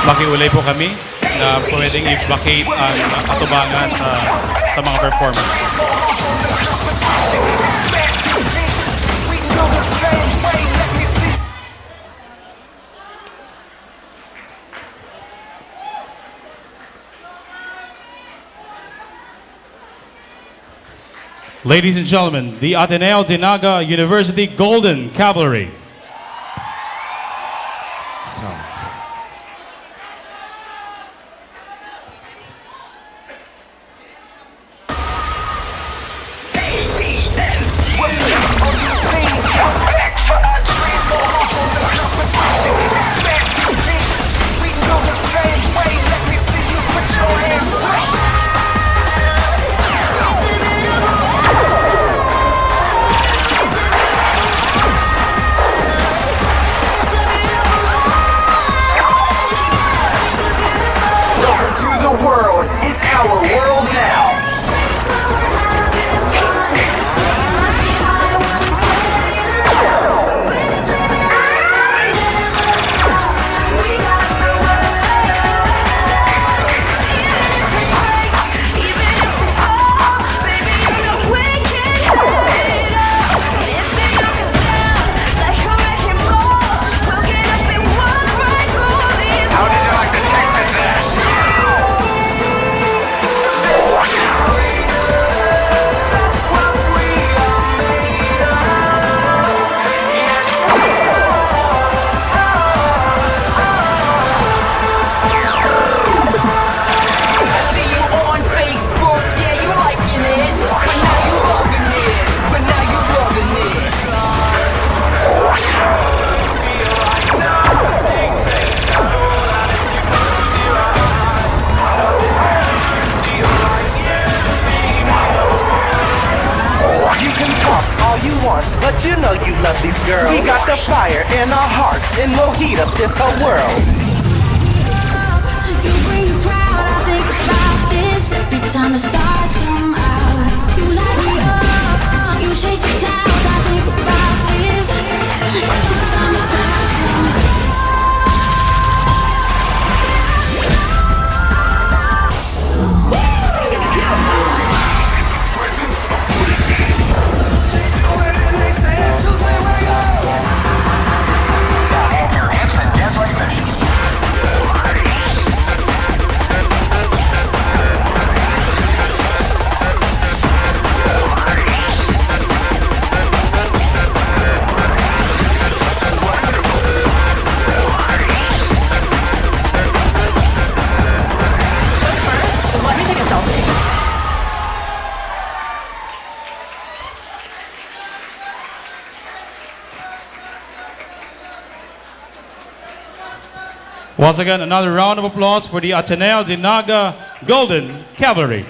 Makiulay po kami na pwedeng i-vacate ang atubangan sa, sa mga performance. Ladies and gentlemen, the Ateneo de Naga University Golden Cavalry. Our world now. I see you on Facebook, yeah, you liking it, but now you loving it, but now you loving it. You can talk all you want, but you know you love these girls. We got the fire in our hearts, and we'll heat up this whole world. You bring the crowd, I think about this every time the stars come out. You light me up, you chase the clouds, I think about this every time the stars come out. Once again, another round of applause for the Ateneo de Naga Golden Cavalry.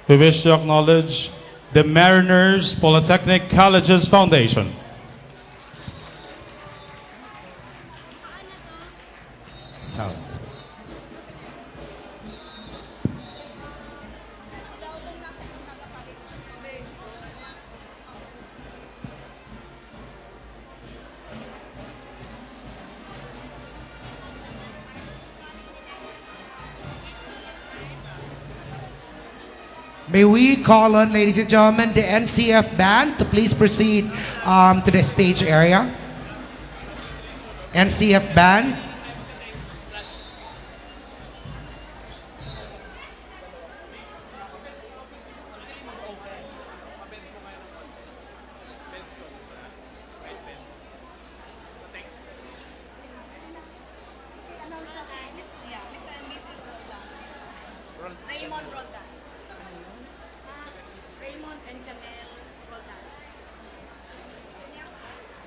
We wish to acknowledge the Mariners Polytechnic Colleges Foundation. Sounds. May we call on, ladies and gentlemen, the N C F band to please proceed, um, to the stage area? N C F band. Raymond Roldan. Raymond and Jamel Roldan.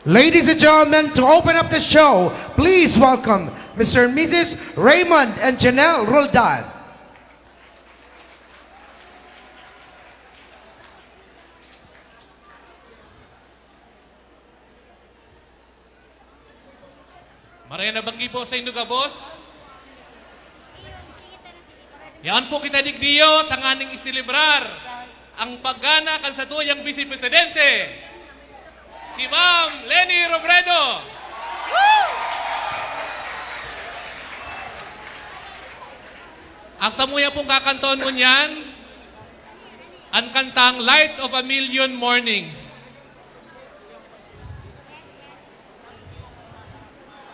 Ladies and gentlemen, to open up the show, please welcome Mister and Missus Raymond and Janelle Roldan. Maray na banggi po saindo gabos. Yaon po kita digdiyo tanganing iselebrar ang paggana kan satuyang Vice Presidente, si Ma'am Leni Robredo. Ang samuya pong kakantaon ngunyan, an kantang Light of a Million Mornings.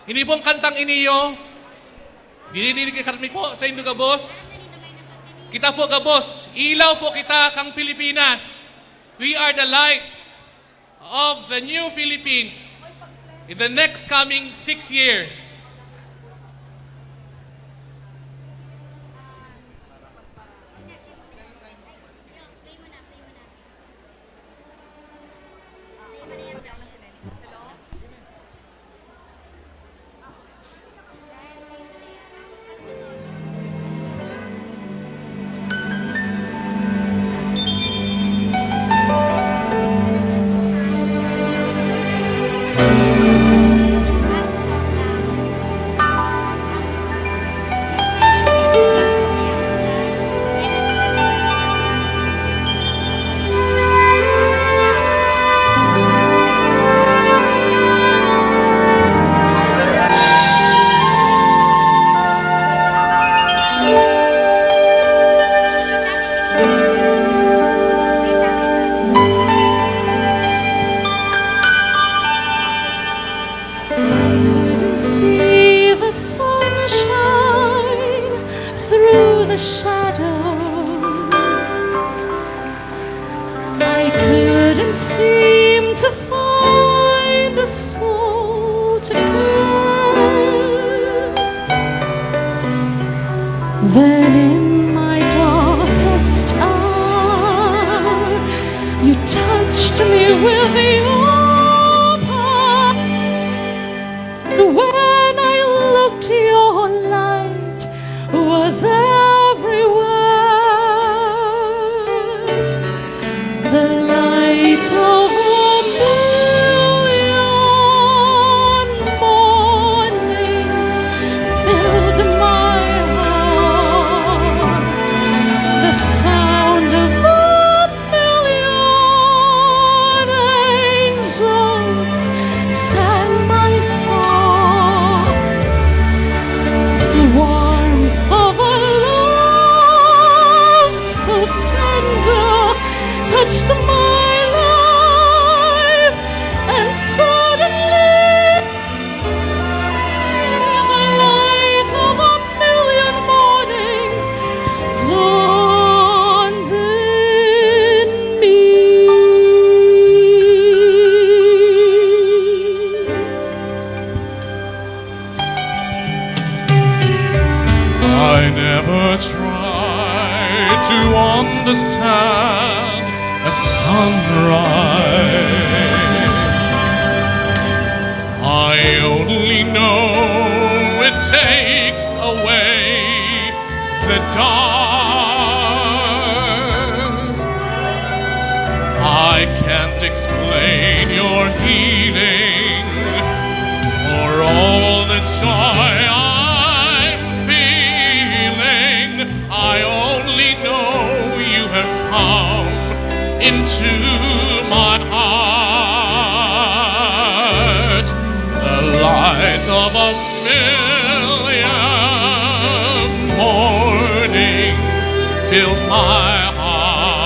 Ini pong kantang iniyo, dinidirigihan mi po saindo gabos. Kita po gabos, ilaw po kita kan Pilipinas. We are the light of the new Philippines in the next coming six years. I couldn't see the sunshine through the shadows. I couldn't seem to find a soul to care. Then in my darkest hour, you touched me with your power. And when I looked, your light was everywhere. The light of a million mornings filled my heart. The sound of a million angels sang my song. The warmth of a love so tender touched my life, and suddenly the light of a million mornings dawned in me. I never tried to understand a sunrise. I only know it takes away the dark. I can't explain your healing or all the joy I'm feeling. I only know you have come into my heart. The light of a million mornings filled my heart.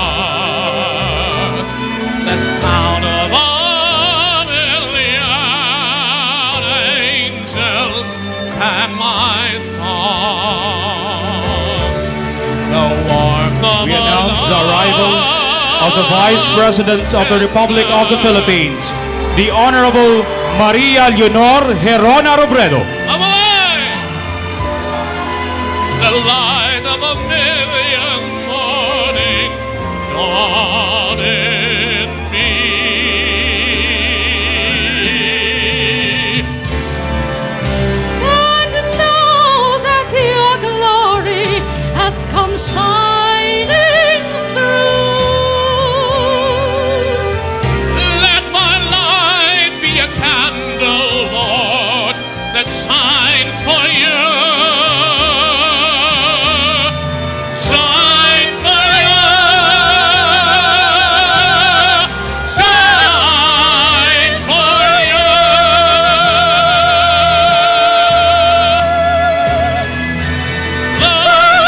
The arrival of the Vice President of the Republic of the Philippines, the Honorable Maria Leonor Gerona Robredo. Away! The light of a million mornings dawned in me. And now that your glory has come shining through, let my light be a candle, Lord, that shines for you. Shines for you. Shines for you. The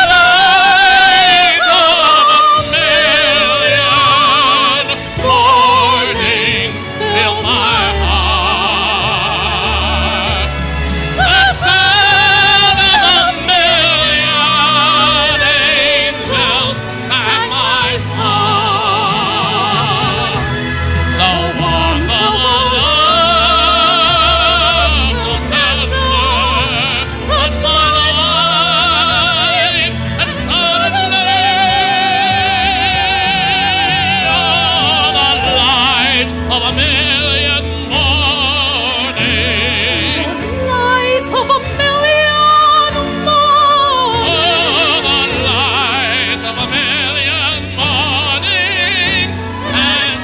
light of a million mornings fill my heart. The sound of a million angels sang my song. The warmth of a love so tender touched my life, and suddenly, oh, the light of a million mornings. The light of a million mornings. Oh, the light of a million mornings. And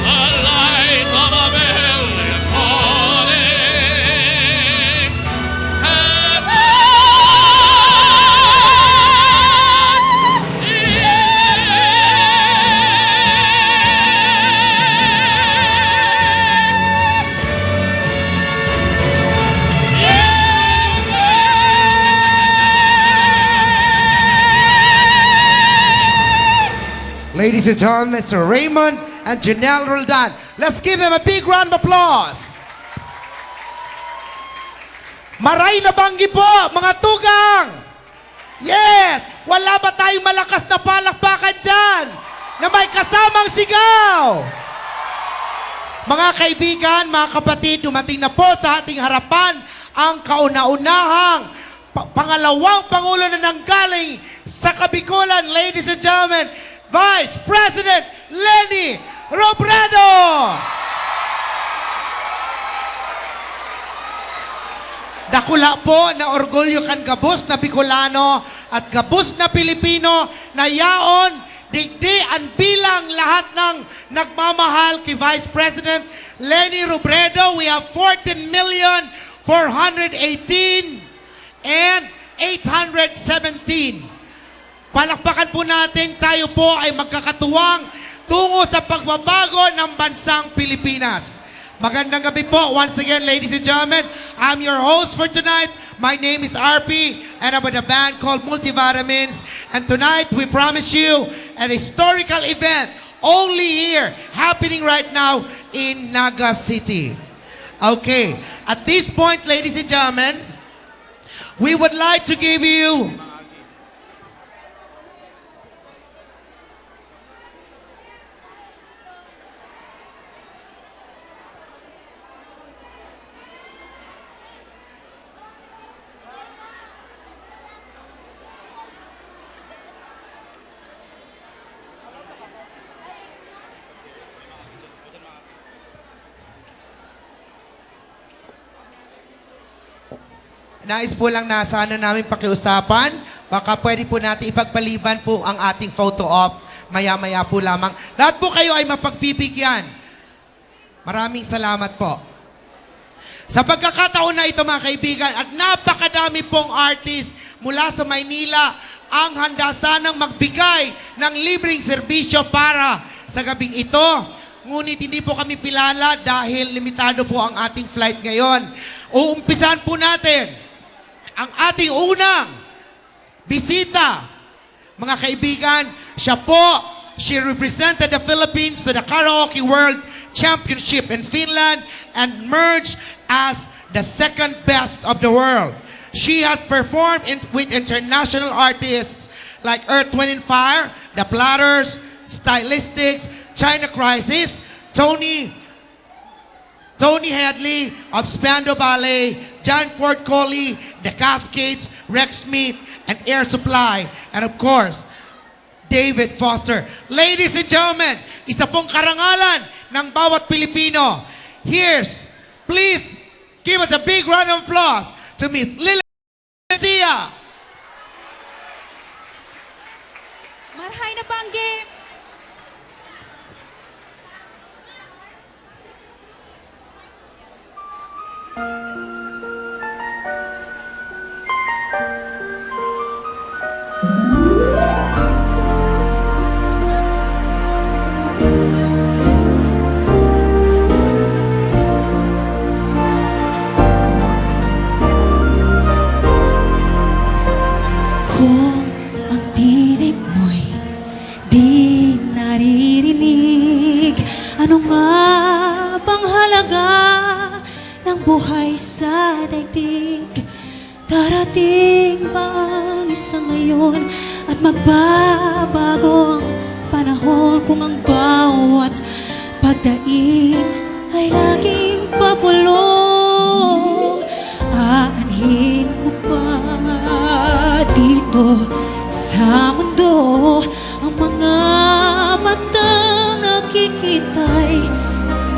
the light of a million mornings. And Ladies and gentlemen, Mister Raymond and Janelle Roldan. Let's give them a big round of applause. Maray na banggi po, mga tugang! Yes! Wala ba tayong malakas na palakpakan dyan na may kasamang sigaw? Mga kaibigan, mga kapatid, dumating na po sa ating harapan ang kauna-unahang pa-, pangalawang pangulo na nanggaling sa Kabikolan, ladies and gentlemen, Vice President Leni Robredo! Dakula po na orgulyo kan gabos na Bicolano at gabos na Pilipino na yaon digdi an bilang lahat ng nagmamahal ki Vice President Leni Robredo. We have fourteen million four hundred eighteen and eight hundred seventeen. Palakpakan po natin, tayo po ay magkakatuwang tungo sa pagbabago ng bansang Pilipinas. Magandang gabi po. Once again, ladies and gentlemen, I'm your host for tonight. My name is R P, and I'm with a band called Multivitamins. And tonight, we promise you an historical event only here, happening right now in Naga City. Okay, at this point, ladies and gentlemen, we would like to give you Nais po lang na sana namin pakiusapan, baka pwede po natin ipagpaliban po ang ating photo op maya-maya po lamang. Lahat po kayo ay mapagbibigyan. Maraming salamat po. Sa pagkakataon na ito, mga kaibigan, at napakadami pong artist mula sa Maynila ang handa sanang magbigay ng libreng serbisyo para sa gabing ito. Ngunit hindi po kami pilala dahil limitado po ang ating flight ngayon. Uumpisan po natin ang ating unang bisita. Mga kaibigan, siya po, she represented the Philippines to the Karaoke World Championship in Finland and merged as the second best of the world. She has performed in, with international artists like Earth, Wind and Fire, The Platters, Stylistics, China Crisis, Tony, Tony Hadley of Spandau Ballet, John Ford Coley, The Cascades, Rex Smith, and Air Supply, and of course, David Foster. Ladies and gentlemen, isa pong karangalan ng bawat Pilipino. Here's, please give us a big round of applause to Miss Lily Garcia. Marhay na banggi! Kung ang tinig mo'y di naririnig, ano nga bang halaga ng buhay sa daigdig? Darating ba ang isang ngayon at magbabago ang panahon kung ang bawat pagdaing ay laging pabulong? Aanhin mo pa dito sa mundo ang mga matang nakikita'y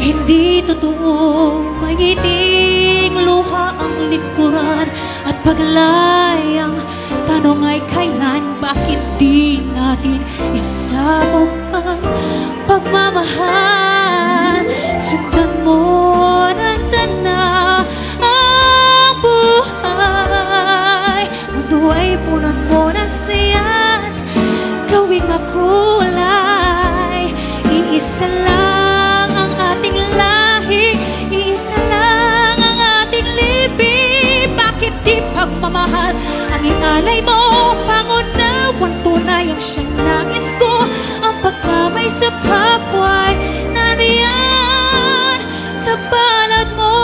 hindi totoo. May ngiting luha ang likuran at paglay ang tanong ay kailan, bakit di natin isabog ang pagmamahal? Sundan mo ng tana ang buhay. Mundo ay punan mo ng siyat, gawing makulay. Iisa lang ang ating lahi, iisa lang ang ating libing. Bakit di pagmamahal ang ialay mo? Pangunawan tunay ang siyang nais ko, ang pagkamay sa kapwa'y nariyan sa palad mo.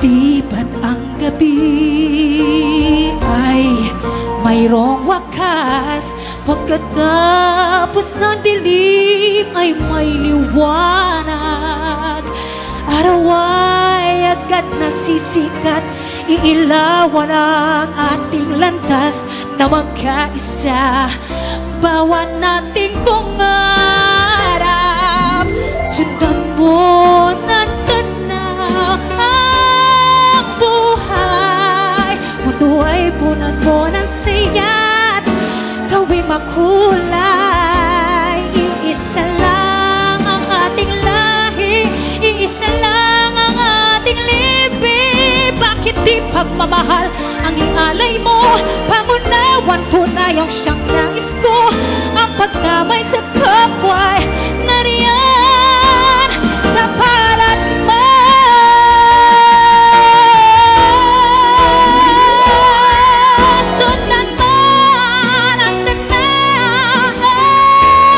Di ba't ang gabi ay mayroong wakas? Pagkatapos ng dilim ay may liwanag. Araw ay agad nasisikat, iilawan ang ating landas na magkaisa. Bawat nating pangarap, sundan mo ng tana ang buhay. Mundo ay punan mo ng siyat, gawing makulay. Iisa lang ang ating lahi, iisa lang ang ating libing. Bakit di pagmamahal ang ialay mo? Pangunawan tunay ang siyang nais ko, ang pagdamay sa kapwa'y nariyan sa palad mo. Sundan mo ng tana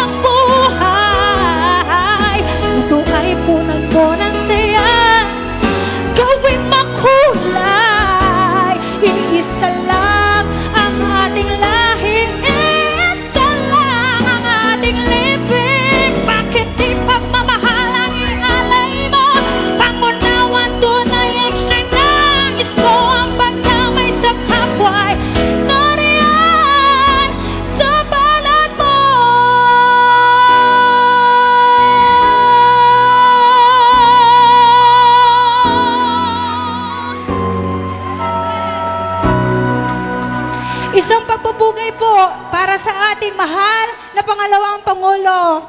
ang buhay. Mundo ay punan mo ng saya, gawing makulay. Iisa lang ang ating lahi, iisa lang ang ating libing. Bakit di pagmamahal ang ialay mo? Pangunawan tunay ang siyang nais ko, ang pagdamay sa kapwa'y nariyan sa palad mo. Isang pagpupugay po para sa ating mahal na pangalawang Pangulo,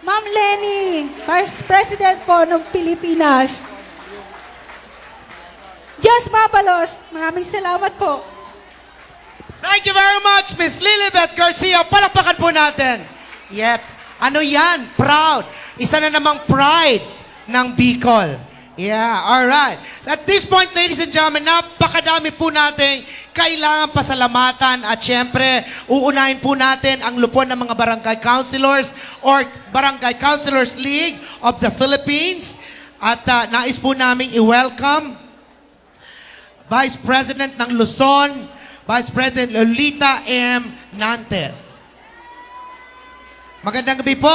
Ma'am Leni, Vice President po ng Pilipinas. Diyos mabalos. Maraming salamat po. Thank you very much, Miss Lilibeth Garcia. Palakpakan po natin. Yet, ano yan? Proud. Isa na namang pride ng Bicol. Yeah, all right. At this point, ladies and gentlemen, napakadami po nating kailangan pasalamatan at syempre, uunahin po natin ang lupon ng mga barangay councilors or Barangay Councilors League of the Philippines. At ah, nais po naming i-welcome Vice President ng Luzon, Vice President Lolita M. Nantes. Magandang gabi po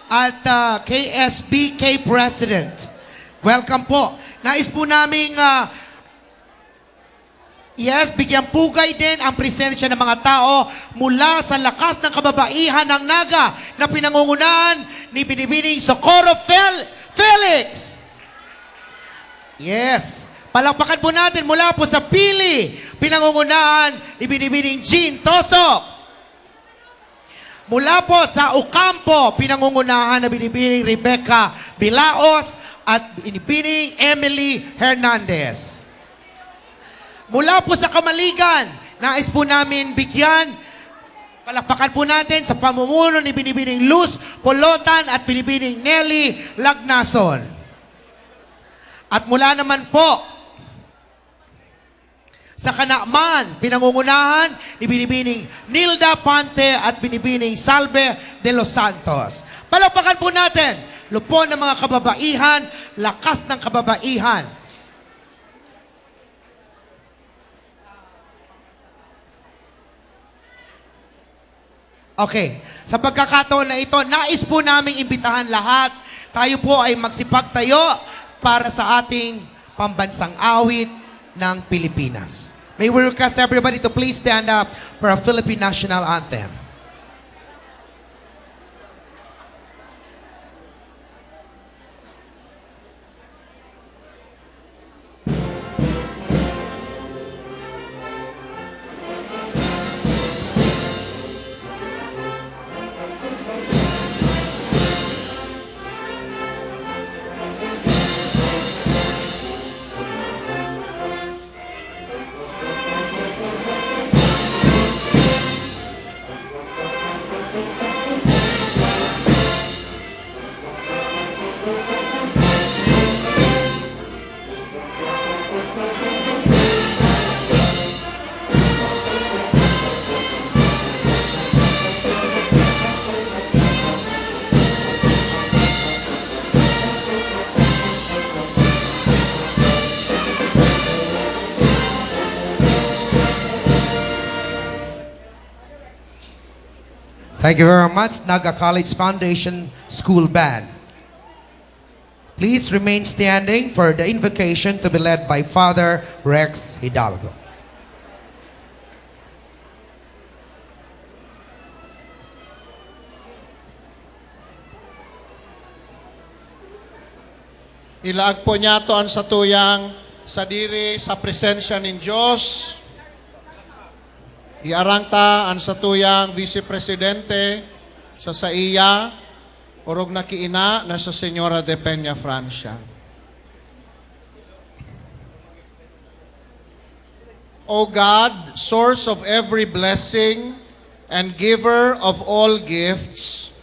at ah, K S B K President. Welcome po. Nais po naming ah, yes, bigyan pugay din ang presensya ng mga tao mula sa lakas ng kababaihan ng Naga na pinangungunahan ni Binibining Socorro Fel- Felix. Yes. Palakpakan po natin mula po sa Pili, pinangungunahan ni Binibining Jean Tosok. Mula po sa Ocampo, pinangungunahan na Binibining Rebecca Bilaos at Binibining Emily Hernandez. Mula po sa Kamaligan, nais po namin bigyan, palakpakan po natin sa pamumuno ni Binibining Luz Polotan at Binibining Nelly Lagnason. At mula naman po sa Kanaman, pinangungunahan ni Binibining Nilda Pante at Binibining Salve de los Santos. Palakpakan po natin, lupon ng mga kababaihan, lakas ng kababaihan. Okay. Sa pagkakataon na ito, nais po naming imbitahan lahat. Tayo po ay magsipagtayo para sa ating pambansang awit ng Pilipinas. May we request everybody to please stand up for a Philippine national anthem. Thank you very much, Naga College Foundation School Band. Please remain standing for the invocation to be led by Father Rex Hidalgo. Ilaag po niyato an satuyang sadiri sa presensya nin Dios. Iarang ta an satuyang Vice Presidente sa saiya, orog na kiina na sa Señora de Peña Francia. O God, source of every blessing and giver of all gifts,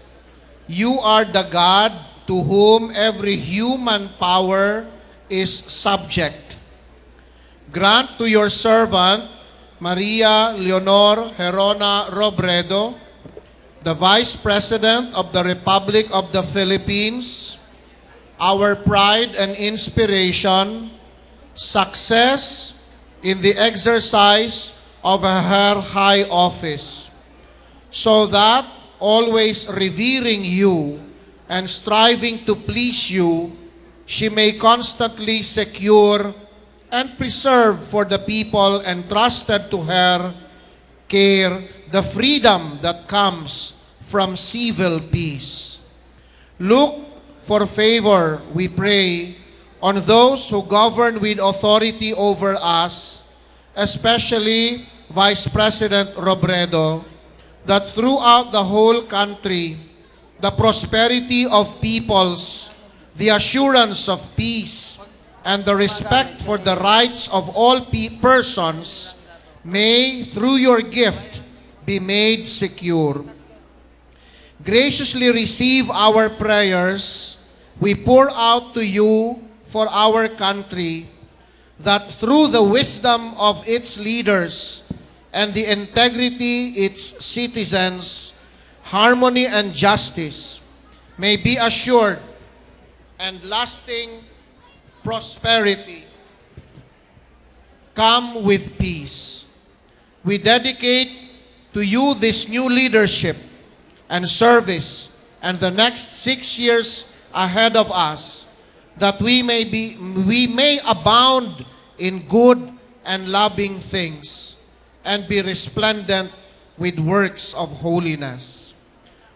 you are the God to whom every human power is subject. Grant to your servant, Maria Leonor Herona Robredo, the Vice President of the Republic of the Philippines, our pride and inspiration, success in the exercise of her high office, so that, always revering you and striving to please you, she may constantly secure and preserve for the people entrusted to her care the freedom that comes from civil peace. Look for favor, we pray, on those who govern with authority over us, especially Vice President Robredo, that throughout the whole country, the prosperity of peoples, the assurance of peace, and the respect for the rights of all pe- persons may, through your gift, be made secure. Graciously receive our prayers we pour out to you for our country, that through the wisdom of its leaders and the integrity its citizens, harmony and justice may be assured, and lasting prosperity come with peace. We dedicate to you this new leadership and service and the next six years ahead of us, that we may be, we may abound in good and loving things and be resplendent with works of holiness.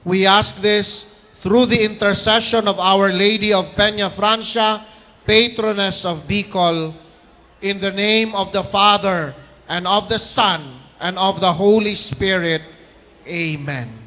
We ask this through the intercession of Our Lady of Peña Francia, patroness of Bicol, in the name of the Father, and of the Son, and of the Holy Spirit. Amen.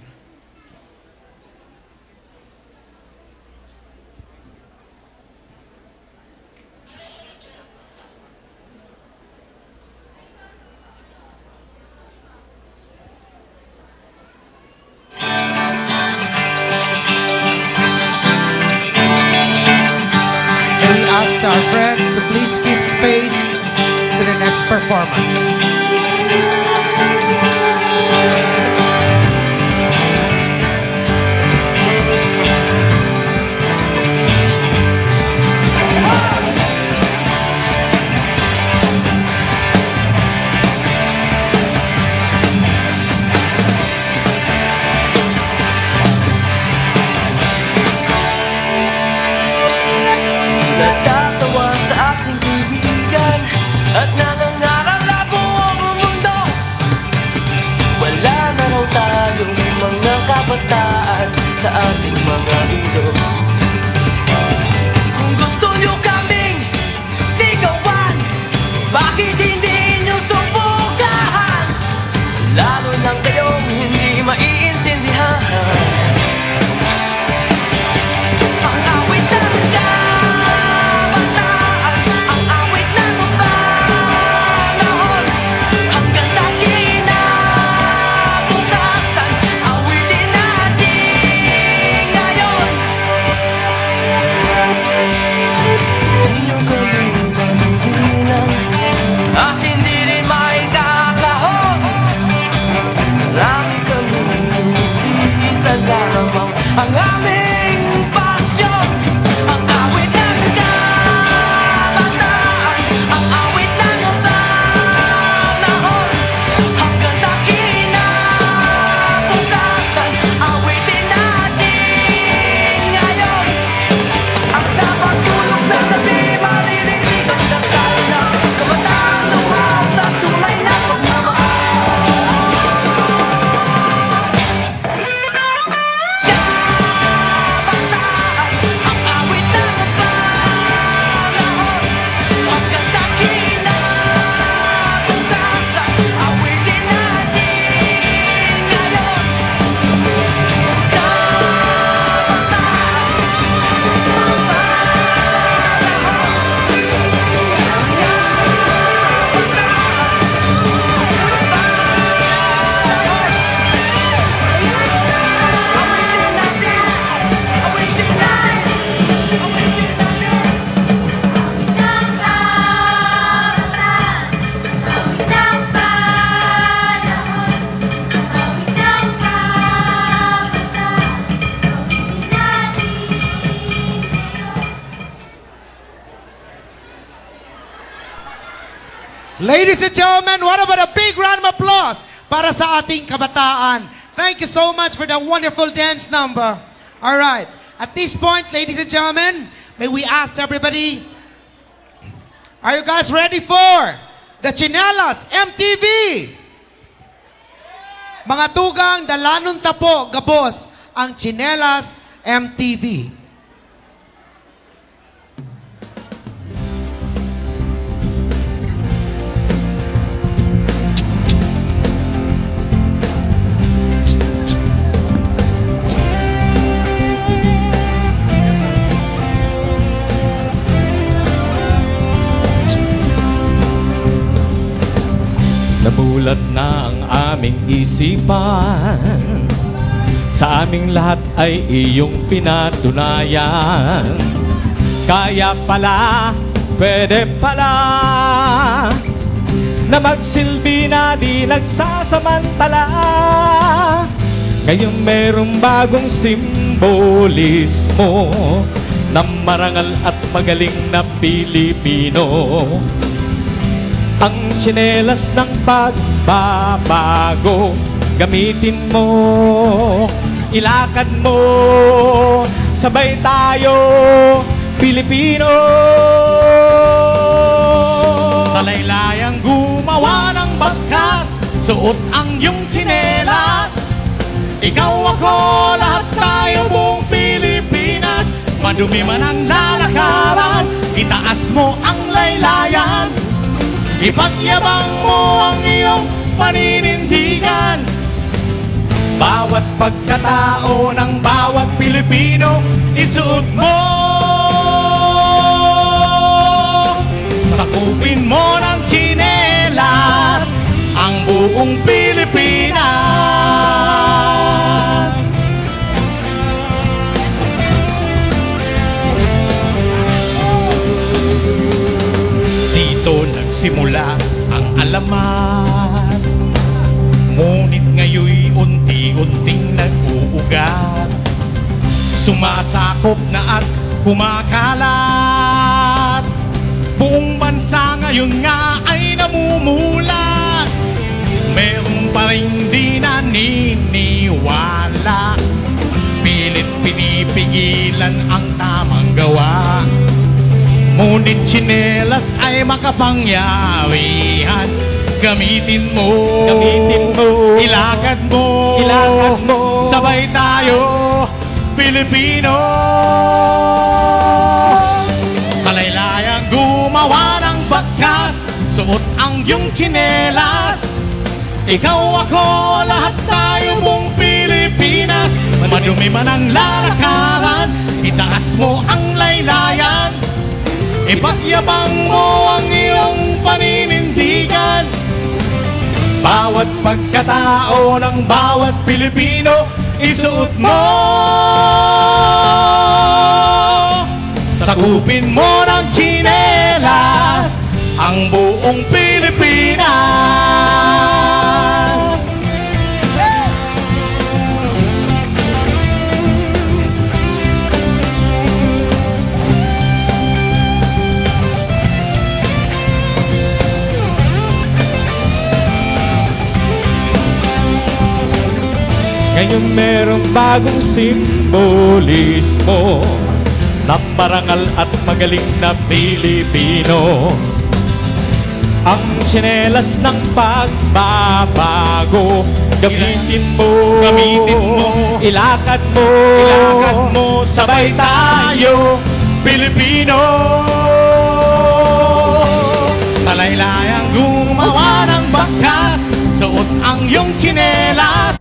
We asked our friends to please give space to the next performance. Natatawa sa ating kaibigan at nangangaral na buong mundo. Wala na raw tayong mga kabataan sa ating mga ilog. Kung gusto nyo kaming sigawan, bakit hindi nyo subukan? Lalo nang kayong hindi maiintindihan. Ang awit ng kabataan, ang awit ng panahon, hanggang sa kinabukasan, awitin natin ngayon. Di nyo kami mabibilang at hindi rin maikakahon. Marami kami, iisa lamang ang aming pasyon. Ang awit ng kabataan, ang awit ng panahon, hanggang sa kinabukasan, awitin natin ngayon. Ang sa pagtulog ng gabi, maririnig ang dasal ng kabataan luha sa tunay na pagmamahal. Kabataan, ang awit ng panahon, hanggang sa kinabukasan, awitin natin ngayon. Ladies and gentlemen, what about a big round of applause para sa ating kabataan? Thank you so much for the wonderful dance number. All right. At this point, ladies and gentlemen, may we ask everybody, are you guys ready for the Chinelas M T V? Mga tugang, dalanon ta po gabos ang Chinelas M T V. Namulat na ang aming isipan. Sa aming lahat ay iyong pinatunayan. Kaya pala, pwede pala na magsilbi na di nagsasamantala. Ngayon merong bagong simbolismo na marangal at magaling na Pilipino. Ang tsinelas ng pagbabago, gamitin mo, ilakad mo, sabay tayo, Pilipino. Sa laylay ang gumawa ng bagkas, suot ang iyong tsinelas. Ikaw, ako, lahat tayo, buong Pilipinas. Madumi man ang lalakaran, itaas mo ang laylayan. Ipagyabang mo ang iyong paninindigan. Bawat pagkatao ng bawat Pilipino, isuot mo. Sakupin mo ng tsinelas ang buong Pilipinas. Dito nagsimula ang alamat, ngunit ngayoy unti-unting nag-uugat. Sumasakop na at kumakalat. Buong bansa ngayon nga ay namumulat. Meron pa ring di naniniwala. Pilit pinipigilan ang tamang gawa. Ngunit tsinelas ay makapangyarihan. Gamitin mo. Gamitin mo. Ilakad mo. Ilakad mo. Sabay tayo, Pilipino. Sa laylay ang gumawa ng bagkas, suot ang iyong tsinelas. Ikaw, ako, lahat tayo, buong Pilipinas. Madumi man ang lalakaran, itaas mo ang laylayan. Ipagyabang mo ang iyong paninindigan. Bawat pagkatao ng bawat Pilipino, isuot mo. Sakupin mo ng tsinelas ang buong Pilipinas. Ngayon merong bagong simbolismo na marangal at magaling na Pilipino. Ang tsinelas ng pagbabago, gamitin mo, gamitin mo, ilakad mo, ilakad mo, sabay tayo, Pilipino. Sa laylay ang gumawa ng bagkas, suot ang iyong tsinelas.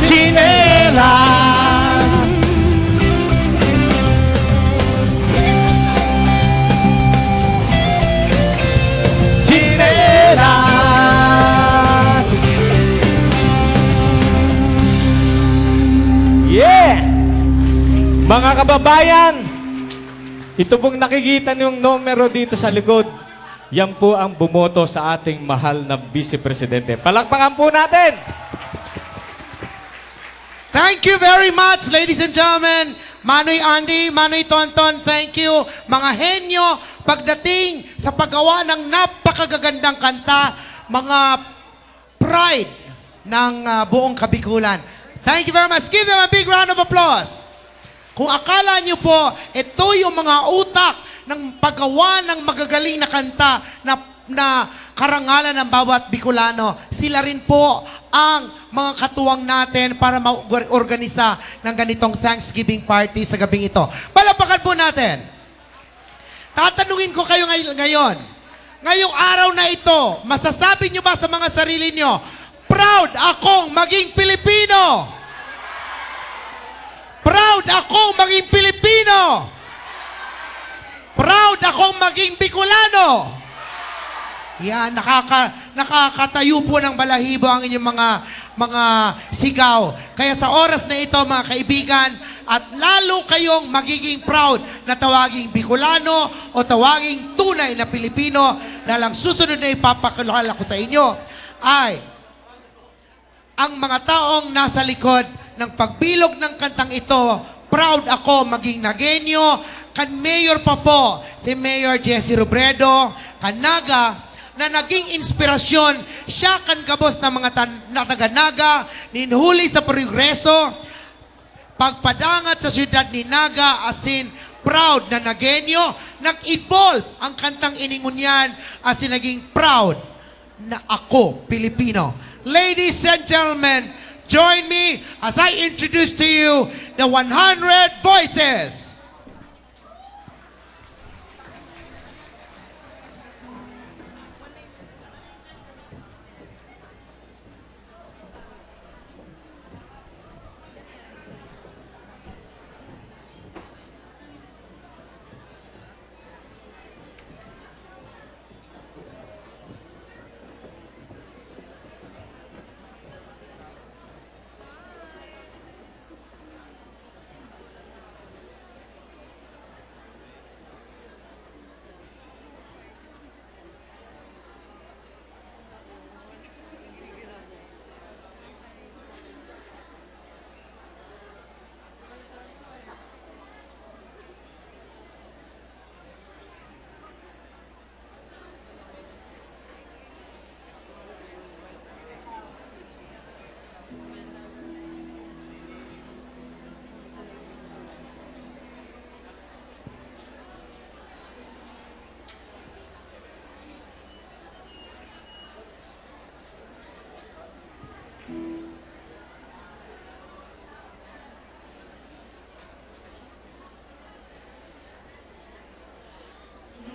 Tsinelas. Tsinelas. Yeah! Mga kababayan, ito pong nakikita niyong numero dito sa likod, yan po ang bumoto sa ating mahal na Vice Presidente. Palakpakan po natin! Thank you very much, ladies and gentlemen. Manoy Andy, Manoy Tonton, thank you. Mga henyo pagdating sa paggawa ng napakagagandang kanta, mga pride ng, ah, buong Kabikulan. Thank you very much. Give them a big round of applause. Kung akala niyo po, ito yung mga utak ng paggawa ng magagaling na kanta na, na karangalan ng bawat Bicolano, sila rin po ang mga katuwang natin para ma-, organisa ng ganitong Thanksgiving party sa gabing ito. Palakpakan po natin. Tatanungin ko kayo ngay-, ngayon, ngayong araw na ito, masasabi niyo ba sa mga sarili niyo, "Proud akong maging Pilipino"? Proud akong maging Pilipino. Proud akong maging Bicolano. Yan, nakaka-, nakakatayo po ng balahibo ang inyong mga, mga sigaw. Kaya sa oras na ito, mga kaibigan, at lalo kayong magiging proud na tawaging Bicolano o tawaging tunay na Pilipino, dahil ang susunod na ipapakilala ko sa inyo ay ang mga taong nasa likod ng pagbilog ng kantang ito. Proud ako maging Nagueño. Kan mayor pa po, si Mayor Jesse Robredo, kan Naga, na naging inspirasyon siya kan gabos na mga tan-, na taga Naga, nin huli sa progreso, pagpadangat sa siyudad ni Naga, asin proud na Nagueño. Nag-evolve ang kantang ini ngunyan, asin naging proud na ako Pilipino. Ladies and gentlemen, join me as I introduce to you the one hundred Voices.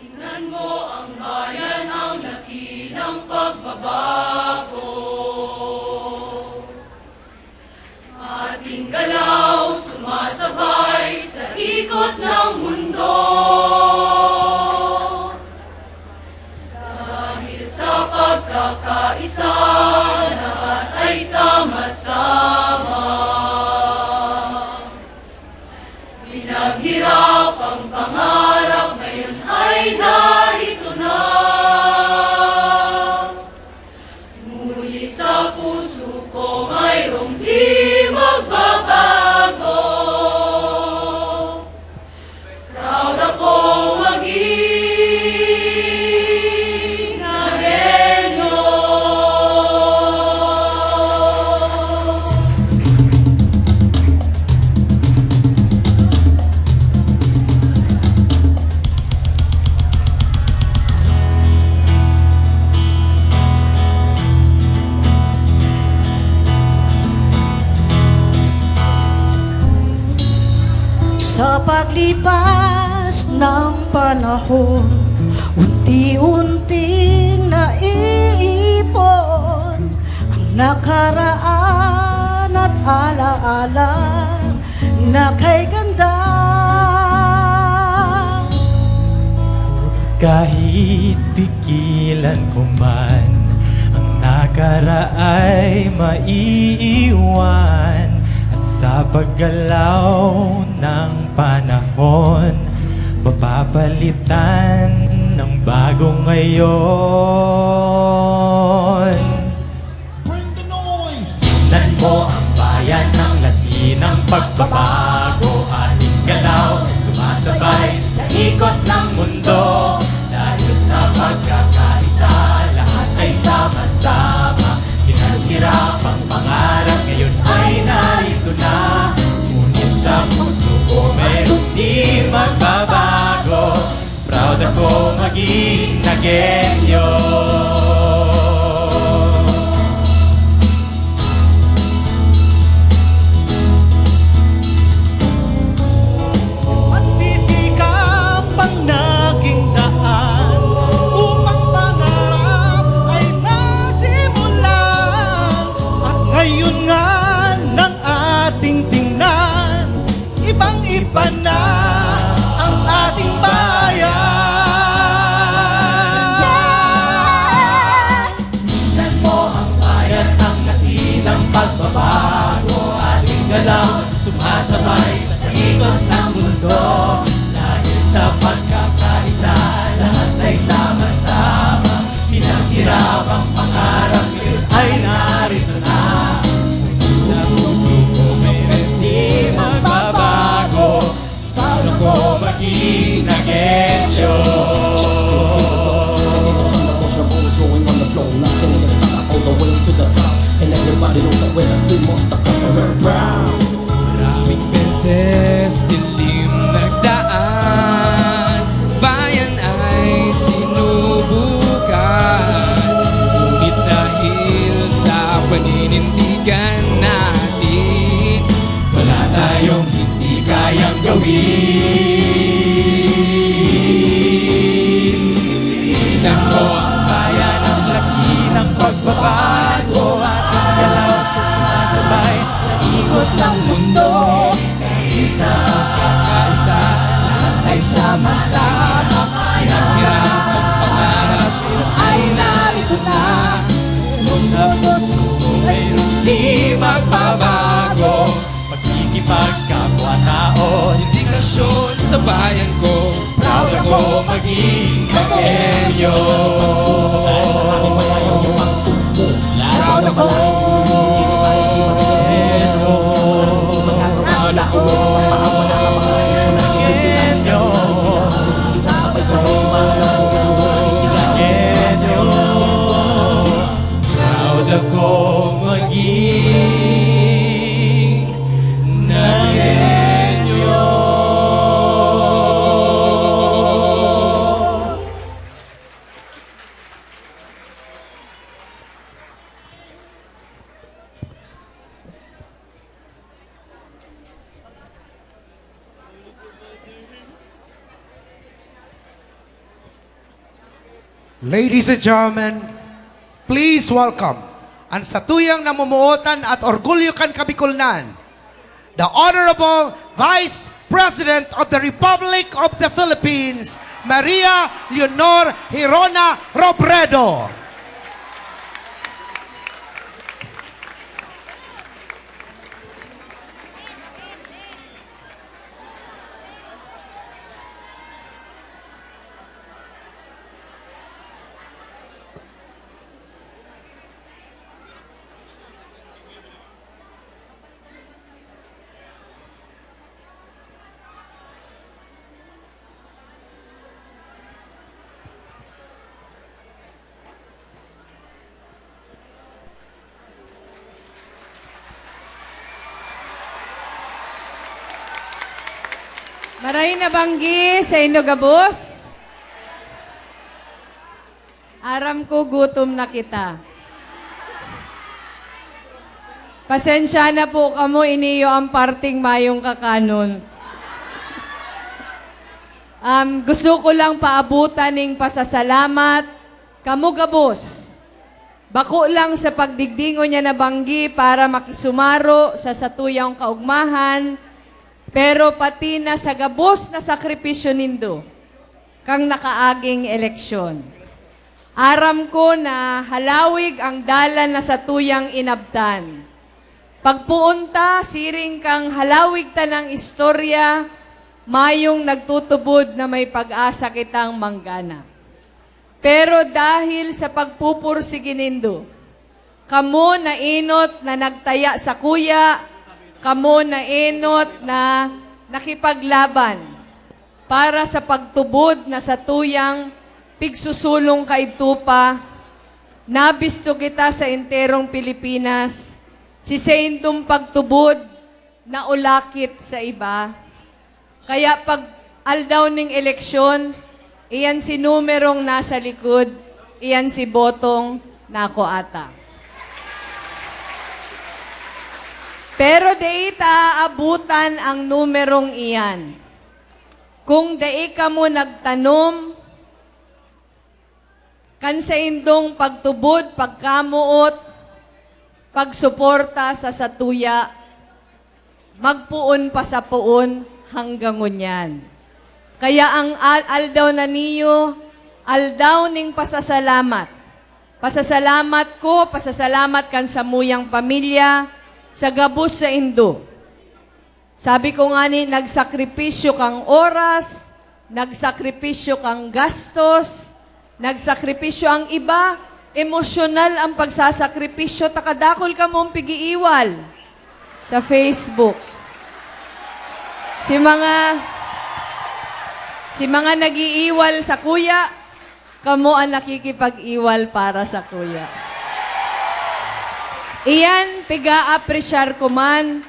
Tingnan mo ang bayan, ang laki ng pagbabago. Ating galaw sumasabay sa ikot ng mundo. Dahil sa pagkakaisa, lahat ay sama-sama. Pinaghirap ang pangarap, ngayon ay narito na. Ngunit sa puso ko mayroong di magbabago. Proud ako maging Nagueño. Sa paglipas ng panahon, unti-unting naiipon ang nakaraan at alaala na kay ganda. Kahit pikilan ko man, ang nakaraay maiiwan, at sa paggalaw ng panahon, mapapalitan ng bagong ngayon. Bring the noise! Tingnan mo ang bayan, ang laki ng pagbabago. Ating galaw, sumasabay sa ikot ng mundo. Dahil sa pagkakaisa, lahat ay sama-sama. Tingnan Hirap ang pangarap, ngayon ay narito na. Ngunit sa puso ko mayroong di magbabago. Proud ako maging Nagueño. Magsisikap ang naging daan upang pangarap ay masimulan. At ngayon nga nang ating tingnan, ibang-iba na ang ating bayan. Tingnan mo ang bayan, ang laki ng pagbabago. Ating galaw, sumasabay sa ikot ng mundo. Dahil sa pagkakaisa, lahat ay sama-sama. Pinaghirap ang pangarap, ngayon ay narito na. Sa puso ko, mayroong di magbabago. Proud ako maging Nagueño. Maraming beses dilim nagdaan, bayan ay sinubukan. Ngunit dahil sa paninindigan natin, wala tayong hindi kayang gawin. Tingnan mo ang bayan, ang laki ng pagbabago. At ang galaw, sumasabay sa ikot ng mundo. Dahil sa pagkakaisa, lahat ay sama-sama. Pinaghirap ang pangarap, ay narito na. Mundo, puso ko, mayroong di magbabago. Pakikipagkapwa-tao, dedikasyon sa bayan ko. Proud ako maging Bagueño. Proud ako. Proud ako. Proud ako maging Nagueño. Ladies and gentlemen, please welcome an satuyang namumuotan at orgulyo kan Kabikolnan, the Honorable Vice President of the Republic of the Philippines, Maria Leonor Gerona Robredo. Maray na banggi saindo gabos. Aram ko, gutom na kita. Pasensya na po kamo, ini iyo an parteng mayong kakanon. Um, gusto ko lang paabutan ning pasasalamat kamo gabos. Bako lang sa pagdigdi ngunyan na banggi para makisumaro sa satuyang kaugmahan, pero pati na sa gabos na sakripisyo nindo kan nakaaging eleksyon. Aram ko na halawig ang dalan na satuyang inabtan. Pagpoon ta, siring kan halawig tanang istorya, mayong nagtutubod na may pag-asa kitang manggana. Pero dahil sa pagpupursigi nindo, kamo na enot na nagtaya sakuya, kamo na enot na nakipaglaban para sa pagtubod na satuyang pigsusulong kaidto pa, Nabisto kita sa enterong Pilipinas, si saindong pagtubod na ulakit sa iba. Kaya pag aldaw ning eleksyon, iyan si numerong nasa likod, iyan si botong nako ata. Pero dai ta aabutan ang numerong iyan. Kung dai kamo nagtanom, kan saindong pagtubod, pagkamoot, pagsuporta sa satuya, magpoon pa sa poon hanggang ngunyan. Kaya ang al- aldaw na niyo, aldaw ning pasasalamat. Pasasalamat ko, pasasalamat kan samuyang pamilya, sa gabos saindo. Sabi ko ngani, nagsakripisyo kang oras, nagsakripisyo kang gastos, nagsakripisyo ang iba, emosyonal ang pagsasakripisyo, ta kadakul kamong pig-iiwal sa Facebook. Si mga, si mga nag-iiwal sakuya, kamo an nakikipag-iwal para sakuya. Iyan, piga-apresyar ko man,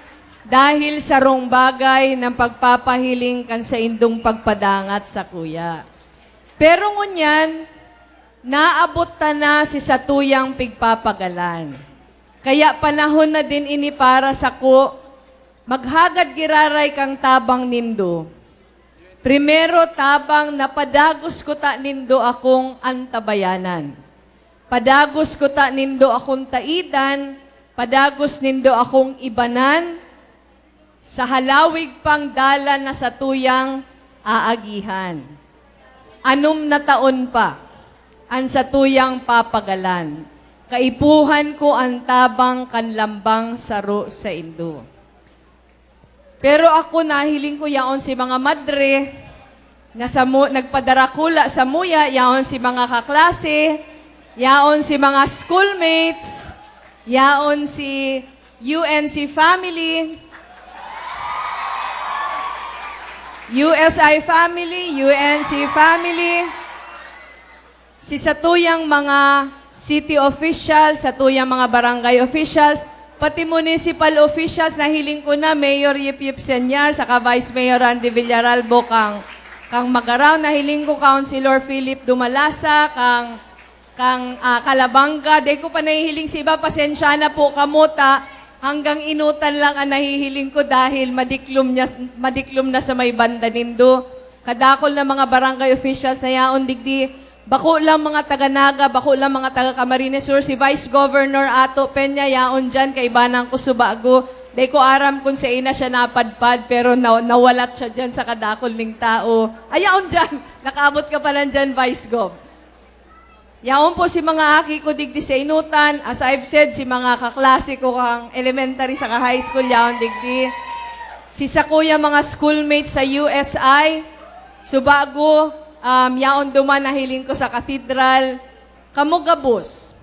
dahil sarong bagay nang pagpapahiling kan saindong pagpadangat sakuya. Pero ngunyan, naabot ta na si satuyang pigpapagalan. Kaya panahon na din ini para sako, maghagad giraray kan tabang nindo. Primero, tabang na padagos kuta nindo akong antabayanan. Padagos kuta nindo akong taidan, padagos nindo akong ibanan, sa halawig pang dalan na satuyang aagihan. Anom na taon pa an satuyang papagalan. Kaipuhan ko an tabang kan lambang saro saindo. Pero ako, nahiling ko yaon si mga madre na samo, nagpadarakula samuya, yaon si mga kaklase, yaon si mga schoolmates, yaon si U N C family, U S I family, U N C family. Si satuyang mga city officials, satuyang mga barangay officials, pati municipal officials, nahiling ko na, Mayor Yip Yip Senyar, saka Vice Mayor Randy Villaralbo kang, kang Magarao, nahiling ko Councilor Philip Dumalasa, kang, kang, ah, Calabanga. Dai ko pa nahihiling sa iba, pasensya na po kamo ta, hanggang inutan lang ang nahihiling ko dahil madiklom niya, madiklom na sa may banda nindo. Kadakol na mga barangay officials na yaon digdi, bako lang mga taga Naga, bako lang mga taga Camarines Sur, si Vice Governor Ato Peña, yaon diyan, kaibanan ko subago. Dai ko aram kung sain na siya napadpad, pero na-, nawalat siya diyan sa kadakol ning tao. Ay, yaon diyan! Nakaabot ka pa lang diyan, Vice Gov. Yaon po si mga aki ko digdi sa inutan. As I've said, si mga kaklase ko kang elementary saka high school, yaon digdi. Si sakuya mga schoolmates sa U S I, subago, um, yaon duman nahiling ko sa cathedral. Kamo gabos.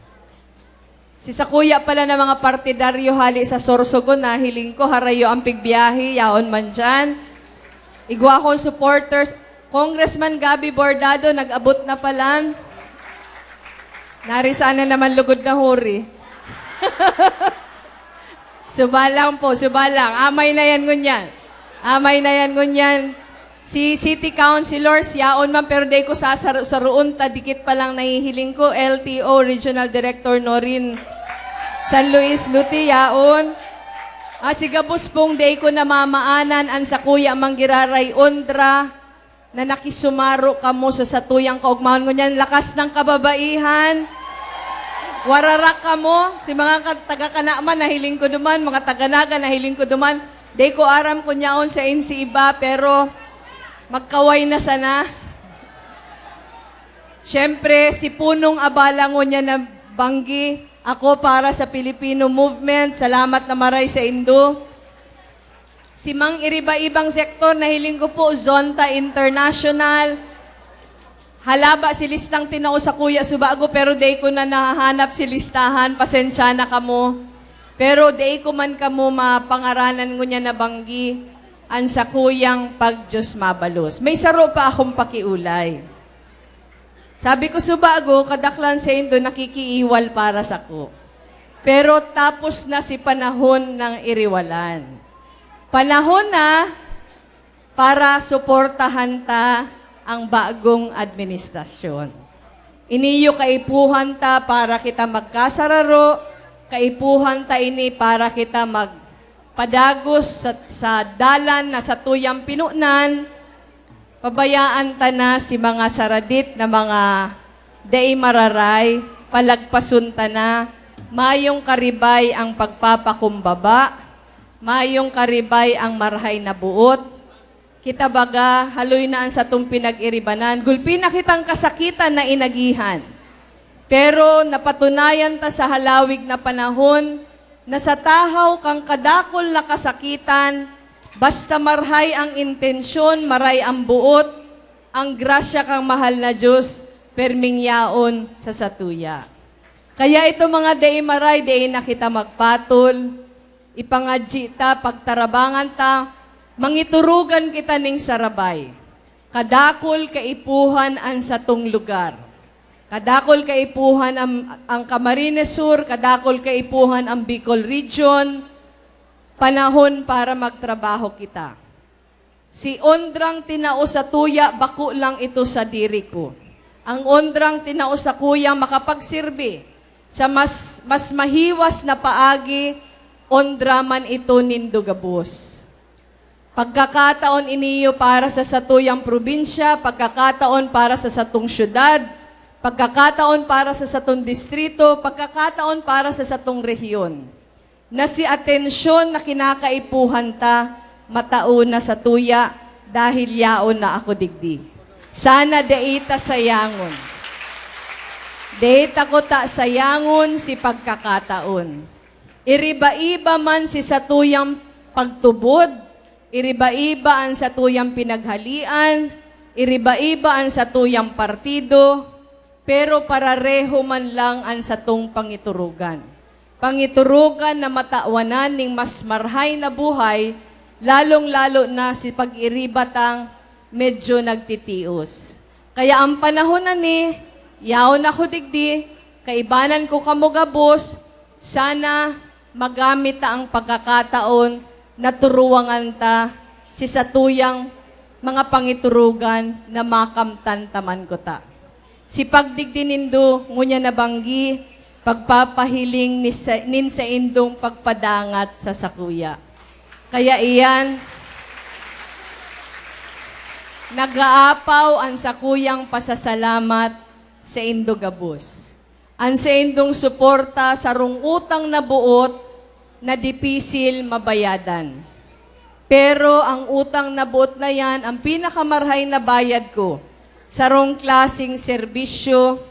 Si sakuya pala na mga partidaryo hali sa Sorsogon, nahiling ko, harayo ang pigbiyahe, yaon man diyan. Igwa akong supporters, Congressman Gabby Bordado, nag-abot na pala. Nari sana naman lugod na huri. Suba lang po, suba lang. Amay na yan ngunyan. Amay na yan ngunyan. Si city councilors, yaon man, pero dai ko sasaro-saroon, ta dikit pa lang nahihiling ko, L T O, Regional Director Norin San Luis Luti, yaon. Ah, si gabos pong dai ko namamaanan, an sakuya mang giraray ondra na nakisumaro kamo sa satuyang kaogmaon ngunyan, lakas ng kababaihan. Wararak kamo, si mga ka-, taga Cana man, nahiling ko duman, mga taga Naga, nahiling ko duman. Dai ko aram kun yaon sain si iba, pero magkaway na sana. Siyempre, si punong abala ngunyan na banggi, ako para sa Filipino movement, salamat na maray saindo. Si mang iriba-ibang sektor, nahiling ko po, Zonta International. Halaba si listang tinao sakuya subago, pero dai ko na nahahanap si listahan, pasensya na kamo. Pero dai ko man kamo mapangaranan ngunyan na banggi, an sakuyang pag-Diyos mabalos. May saro pa akong pakiolay. Sabi ko, "Subago, kadaklan saindo nakikiiwal para sako." Pero tapos na si panahon ng iriwalan. Panahon na para suportahan ta ang bagong administrasyon. Iniyo kaipuhan ta para kita magkasararo, kaipuhan ta ini para kita magpadagos sa, sa dalan na satuyang pinunan, pabayaan ta na si mga saradit na mga dai mararay, palagpason ta na, mayong karibay ang pagpapakumbaba, mayong karibay ang marhay na buot. Kita baga, haloy na an satong pinag-iribanan. Gulpi na kitang kasakitan na inagihan. Pero napatunayan ta sa halawig na panahon na sa tahaw kan kadakul na kasakitan, basta marhay ang intensyon, maray ang buot, ang grasya kan mahal na Dios, perming yaon sa satuya. Kaya ito, mga dai maray, dai na kita magpatol, ipangadji ta, pagtarabangan ta, mangiturugan kita ning sarabay. Kadakul kaipuhan an satong lugar. Kadakul kaipuhan ang, ang Camarines Sur, kadakul kaipuhan ang Bicol Region. Panahon para magtrabaho kita. Si ondrang tinao satuya, bako lang ito sadiri ko. Ang ondrang tinao sakuya makapagserbi sa mas, mas mahiwas na paagi, ondra man ito nindo gabos. Pagkakataon iniyo para sa satuyang probinsya, pagkakataon para sa satong syudad, pagkakataon para sa satong distrito, pagkakataon para sa satong rehiyon, na si atensyon na kinakaipuhan ta matao na satuya, dahil yaon na ako digdi. Sana dai ta sayangon. Dai ta kuta sayangon si pagkakataon. Iriba-iba man si satuyang pagtubod, iriba-iba an satuyang pinaghalian, iriba-iba an satuyang partido, pero parareho man lang an satong pangiturugan. Pangiturugan na matawanan ning mas marhay na buhay, lalong-lalo na si pag-iriba tang medyo nagtitios. Kaya ang panahon na ni, yaon ako digdi, kaibanan ko kamo gabos, sana magamit ta ang pagkakataon na turuwangan ta si satuyang mga pangiturugan na makamtan ta man kuta. Si pagdigdi nindo, ngunyan na banggi, pagpapahiling ni sa, nin saindong pagpadangat sa sakuya. Kaya iyan, nagaapaw an sakuyang pasasalamat saindo gabos. An saindong suporta sarong utang na boot na dipisil mabayadan. Pero ang utang na boot na yan, ang pinakamarhay na bayad ko, sarong klaseng serbisyo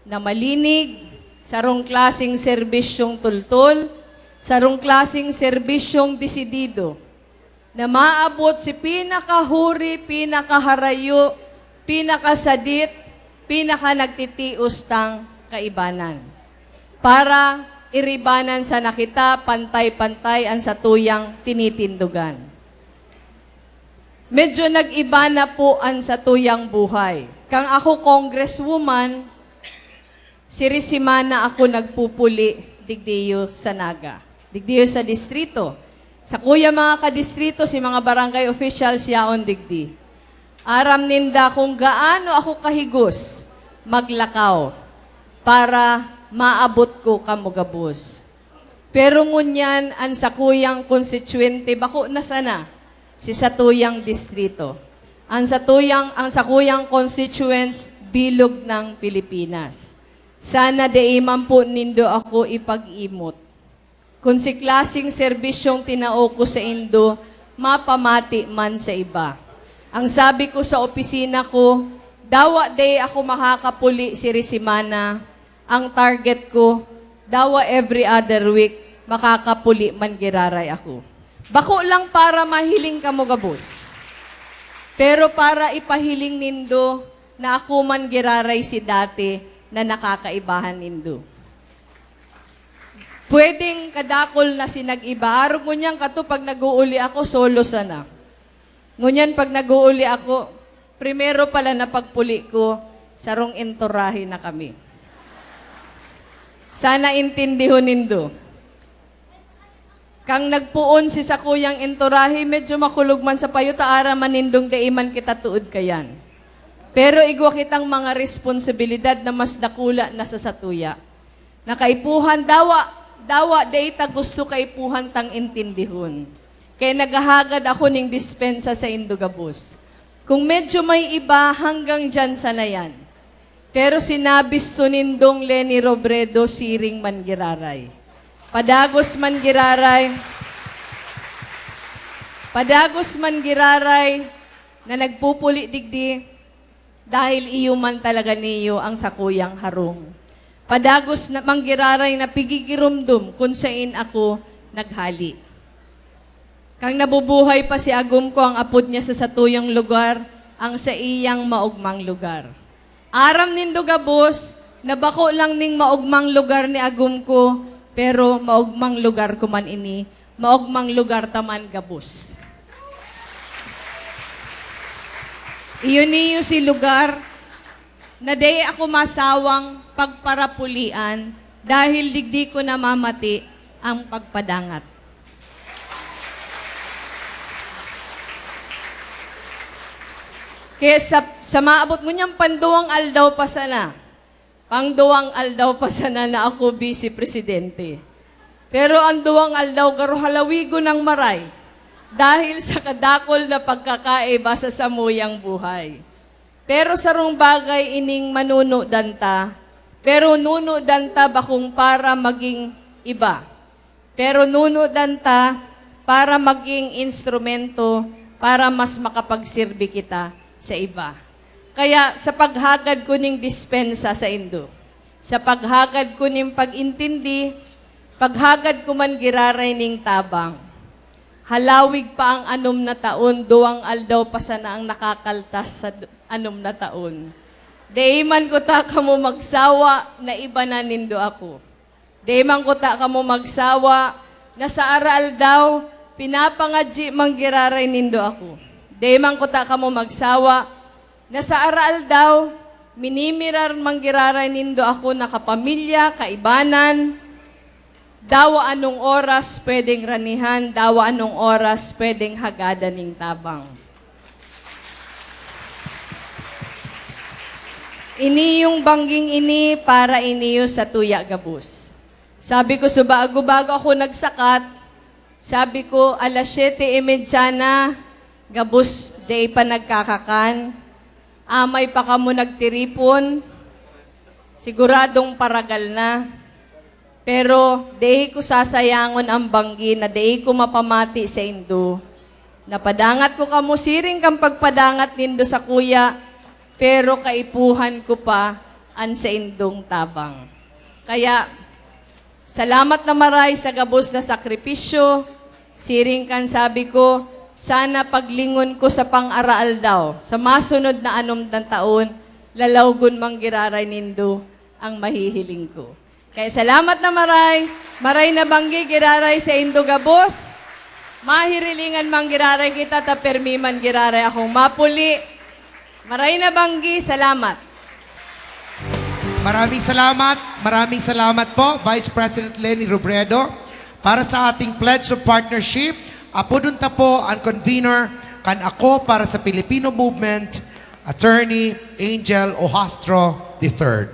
na malinig, sarong klaseng serbisyong tultol, sarong klaseng serbisyong desidido, na maabot si pinakahuri, pinakaharayo, pinakasadit, pinakanagtitios tang kaibanan. Para iribanan sana kita pantay-pantay an satuyang tinitindogan. Medyo nag-iba na po an satuyang buhay. Kang ako congresswoman, siri semana ako nagpupuli digdiyo sa Naga, digdiyo sa distrito. Sakuya mga kadistrito, si mga barangay officials yaon digdi. Aram ninda kung gaano ako kahigos maglakaw para maabot ko kamo gabos. Pero ngunyan, an sakuyang konstituyente bako na sana si satuyang distrito. Ang satuyang, ang sakuyang constituents bilog ng Pilipinas. Sana dai man po nindo ako ipag-imot. Kun si klaseng serbisyong tinao ko saindo, mapamati man sa iba. Ang sabi ko sa opisina ko, dawa dai ako makakapuli siri semana. Ang target ko, dawa every other week, makakapuli man giraray ako. Bako lang para mahiling kamo gabos, pero para ipahiling nindo na ako man giraray si dati na nakakaibahan nindo. Pwedeng kadakul na si nag-iba. Arog ngunyan kato, pag nag-uuli ako, solo sana. Ngunyan, pag nag-uuli ako, primero pala na pagpuli ko, Sarong entourage na kami. Sana intindihon nindo. Kan nagpoon si sakuyang entourage, medyo makulog man sa payo ta aram man nindong dai man kita tuod kaiyan. Pero igwa kitang mga responsibilidad na mas dakula na sa satuya. Na kaipuhan dawa, dawa dai ta gusto kaipuhan tang intindihon. Kaya naghahagad ako ning dispensa saindo gabos. Kung medyo may iba, hanggang diyan sana yan. Pero sinabi ito nindong Leni Robredo siring man giraray. Padagos man giraray. Padagos man giraray na nagpupuli digdi, dahil iyo man talaga niyo ang sakuyang harong. Padagos na man giraray na pigigiromdom kun sain ako naghali. Kan nabubuhay pa si agom ko, ang apod niya sa satuyang lugar, ang saiyang maogmang lugar. Aram nindo gabos na bako lang ning maogmang lugar ni agom ko, pero maogmang lugar ko man ini, maogmang lugar ta man gabos. Iyo niyo si lugar na dai ako masawang pagparapulian dahil digdi ko namamati ang pagpadangat. Kaya sa, sa maabot ngunyan, panduwang aldaw pa sana. Pangduwang aldaw pa sana na ako vice presidente. Pero ang duwang aldaw garo halawigon nang maray dahil sa kadakul na pagkakaiba sa samuyang buhay. Pero sarong bagay ining manunudan ta, pero nunudan ta bakong para maging iba. Pero nunudan ta para maging instrumento para mas makapagsirbi kita sa iba. Kaya sa paghagad ko ning dispensa saindo, sa paghagad ko ning pag-intindi, paghagad ko man giraray ning tabang. Halawig pa ang anom na taon, duwang aldaw pa sana ang nakakaltas sa d-, anom na taon. Dai man kuta kamo magsawa na ibanan nindo ako. Dai man kuta kamo magsawa na sa araaldaw, pinapangadyi man giraray nindo ako. Dai man kuta kamo magsawa na sa araaldaw, minimirar man giraray nindo ako na kapamilya, kaibanan. Dawa anong oras pwedeng ranihan, dawa anong oras pwedeng hagadan ning tabang. Ini yung bangging ini para iniyo sa tuya gabos. Sabi ko, sa bago-bago ako nagsakat, sabi ko, alas siyete y media na, gabos dai pa nagkakakan, amay pa kamo nagtiripon, siguradong paragal na. Pero dai ko sasayangon ang banggi na dai ko mapamati saindo. Napadangat ko kamo siring kan pagpadangat nindo sakuya, pero kaipuhan ko pa an saindong tabang. Kaya, salamat na maray sa gabos na sakripisyo. Siring kan sabi ko, sana paglingon ko sa pang-araaldaw. Sa masunod na anom na taon, lalawgon man giraray nindo ang mahihiling ko. Kaya salamat na maray. Maray na banggi giraray saindo gabos. Mahirilingan man giraray kita, ta permi man giraray akong mapuli. Maray na banggi, salamat. Maraming salamat. Maraming salamat po, Vice President Leni Robredo. Para sa ating Pledge of Partnership, apodon ta po ang convener kan Ako Para sa Pilipino Movement, Attorney Angel Ohastro the third.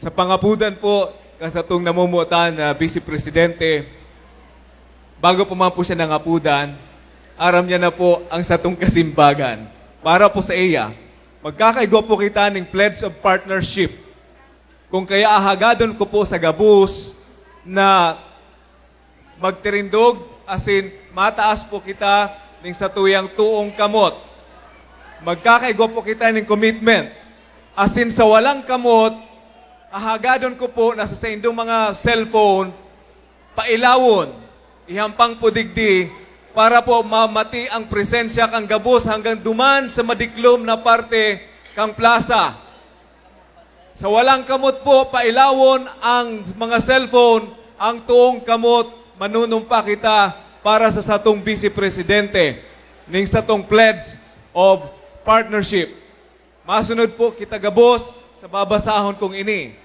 Sa pangapudan po kan satong namomotan na Vice Presidente, bago pa man po siya nangapudan, aram niya na po ang satong kasimbagan. Para po sa iya, magkakaigwa po kita ning Pledge of Partnership. Kung kaya ahagadon ko po sa gabos na magtirindog, asin mataas po kita ning satuyang toong kamot. Magkakaigwa po kita ning commitment. Asin sa walang kamot, ahagadon ko po na sa saindong mga cellphone, pailawon, ihampang po digdi para po mamati ang presensya kan gabos hanggang duman sa madiklom na parte kan plaza. Sa walang kamot po, pailawon ang mga cellphone, ang toong kamot, manunumpa kita para sa satong Vice Presidente ning satong Pledge of Partnership. Masunod po kita gabos sa babasahon kong ini.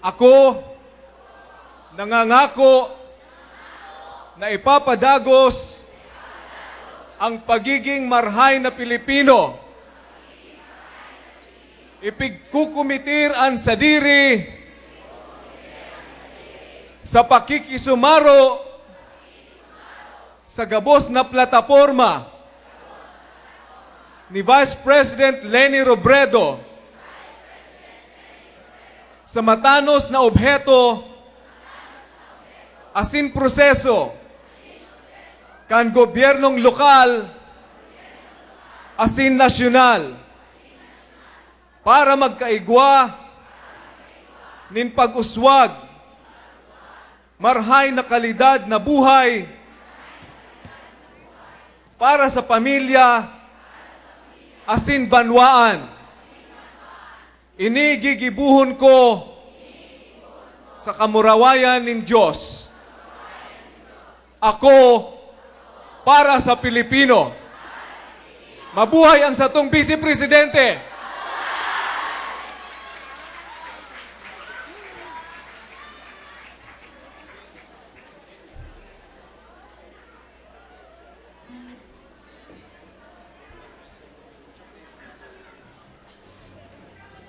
Ako, nangangako na ipapadagos ang pagiging marhay na Pilipino. Ipigkukumitir an sadiri sa pakikisumaro sa gabos na plataporma ni Vice President Leni Robredo sa matanos na obheto asin proseso kan gobyernong lokal asin nasyonal para magkaigwa nin pag-uswag marhay na kalidad na buhay para sa pamilya asin banwaan. Ini gigibohon ko sa kamurawayan nin Dios. Ako para sa Pilipino. Mabuhay ang satong Vice Presidente!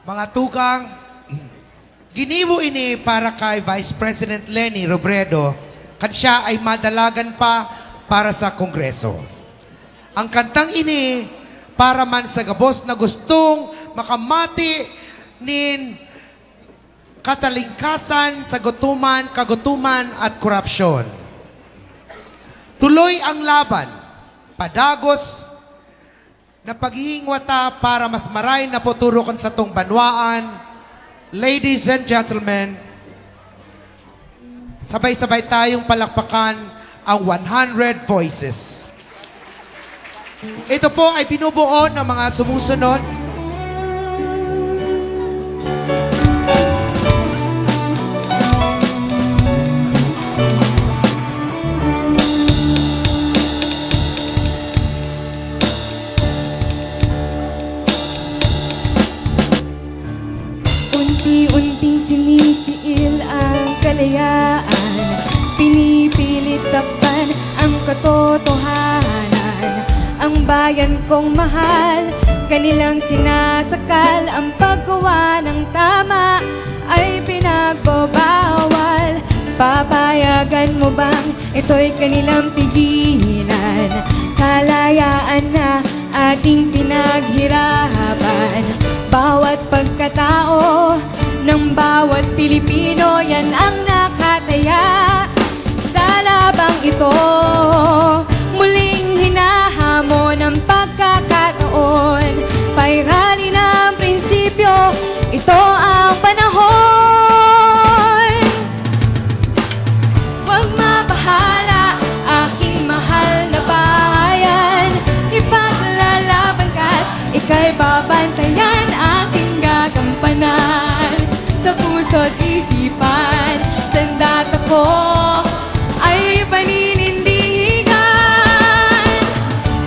Mga tugang, ginibo ini para kay Vice President Leni Robredo, kan siya ay madalagan pa para sa Kongreso. Ang kantang ini para man sa gabos na gustong makamati nin katalingkasan sa gutuman, kagutuman at korupsyon. Tuloy ang laban, padagos na paghihingwata para mas maray na futuro kan satong banwaan. Ladies and gentlemen, sabay-sabay tayong palakpakan ang one hundred Voices. Ito po ay binubuo ng mga sumusunod. Unti-unting sinisiil ang kalayaan, pinipilit takpan ang katotohanan. Ang bayan kong mahal, kanilang sinasakal ang paggawa ng tama ay pinagbabawal. Papayagan mo bang ito'y kanilang pigilan? Kalayaan na ating pinaghirapan. Bawat pagkatao ng bawat Pilipino, yan ang nakataya sa labang ito. Muling hinahamon ang pagkakataon, pairali na ang prinsipyo, ito ang panahon. Huwag mabahala, aking mahal na bayan. Ipaglalaban ka't ika'y babantayan, aking gagampanan. Sa puso't isipan, sandata ko ay paninindigan.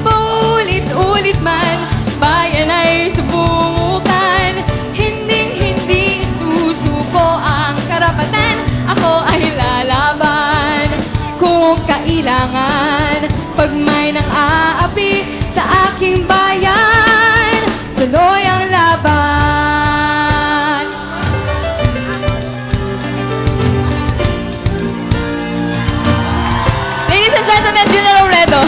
Paulit-ulit man, bayan ay subukan. Hinding-hindi isusuko ang karapatan. Ako ay lalaban kung kailangan. Pag may nang-aapi sa aking bayan, tuloy ang laban. Ladies and gentlemen, Junior Robredo.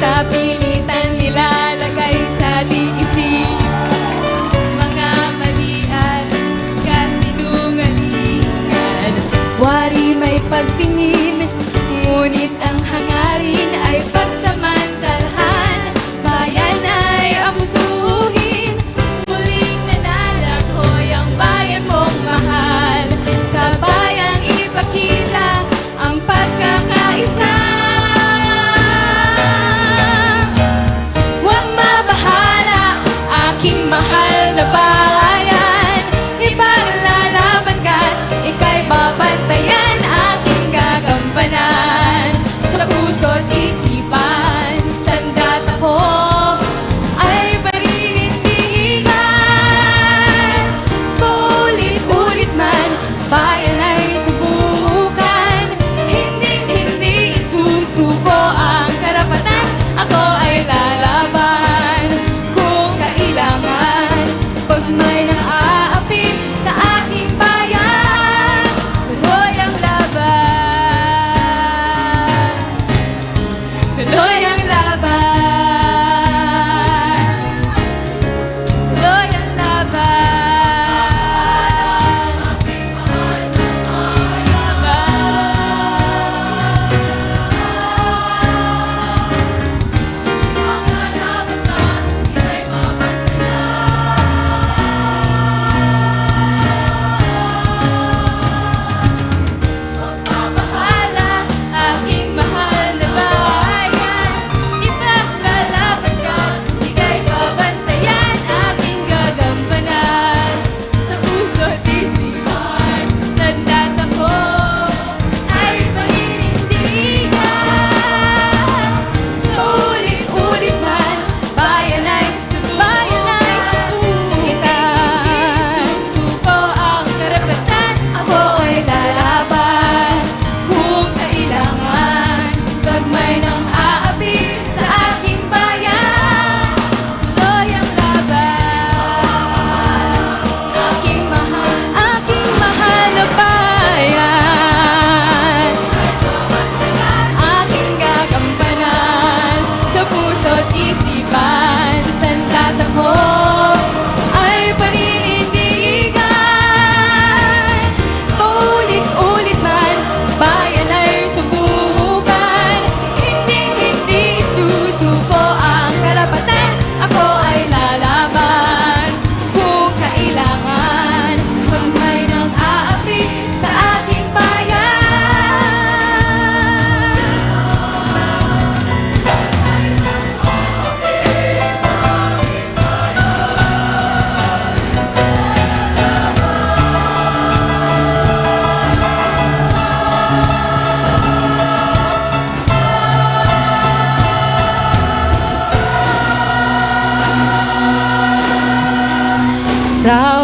Sa pilitan nilalagay sa ating isip mga mali at kasinungalingan. Wari may pagtingin, ngunit ang hangarin ay pagsamantalhan. Bayan ay abusuhin, muling nanalanghoy ang bayan mong mahal. Sa bayang ipakita ang pagkakaisa.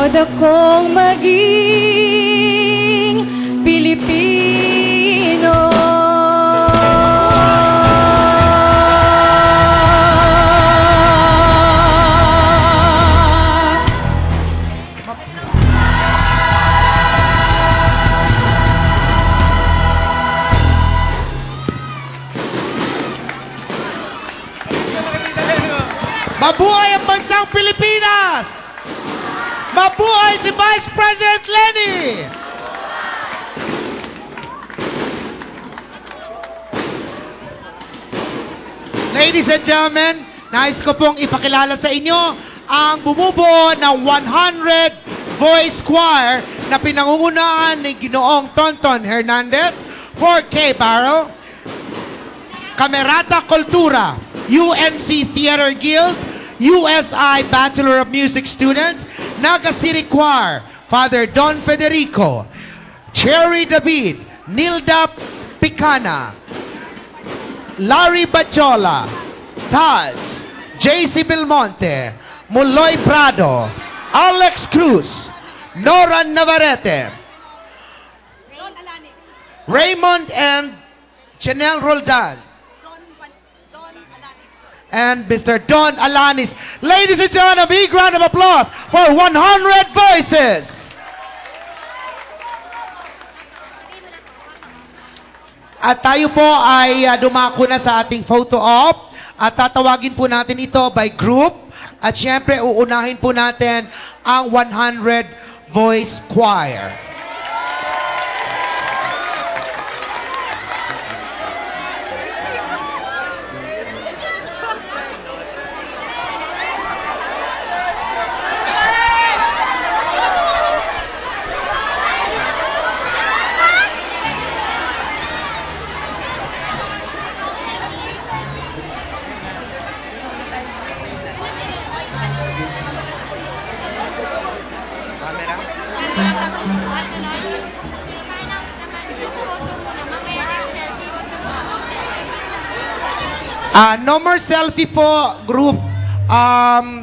Dakong maging Pilipino. Mabuhay ang bansang Pilipinas! Mabuhay si Vice President Leni! Ladies and gentlemen, nais ko pong ipakilala sa inyo ang bumubuo ng one hundred Voice Choir na pinangungunahan ni Ginoong Tonton Hernandez for K-Barrel, Camerata Cultura, U N C Theater Guild, U S I Bachelor of Music Students, Naga City Choir, Father Don Federico, Cherry David, Nilda Picana, Larry Bachola, Taj, J C Belmonte, Muloy Prado, Alex Cruz, Noran Navarrete, Raymond and Chanel Roldan, and Mister Don Alanis. Ladies and gentlemen, a big round of applause for one hundred Voices! At tayo po ay, ah, dumako na sa ating photo op. At tatawagin po natin ito by group. At syempre, uunahin po natin ang one hundred Voice Choir. Camera? Ah, no more selfie po, group. Um,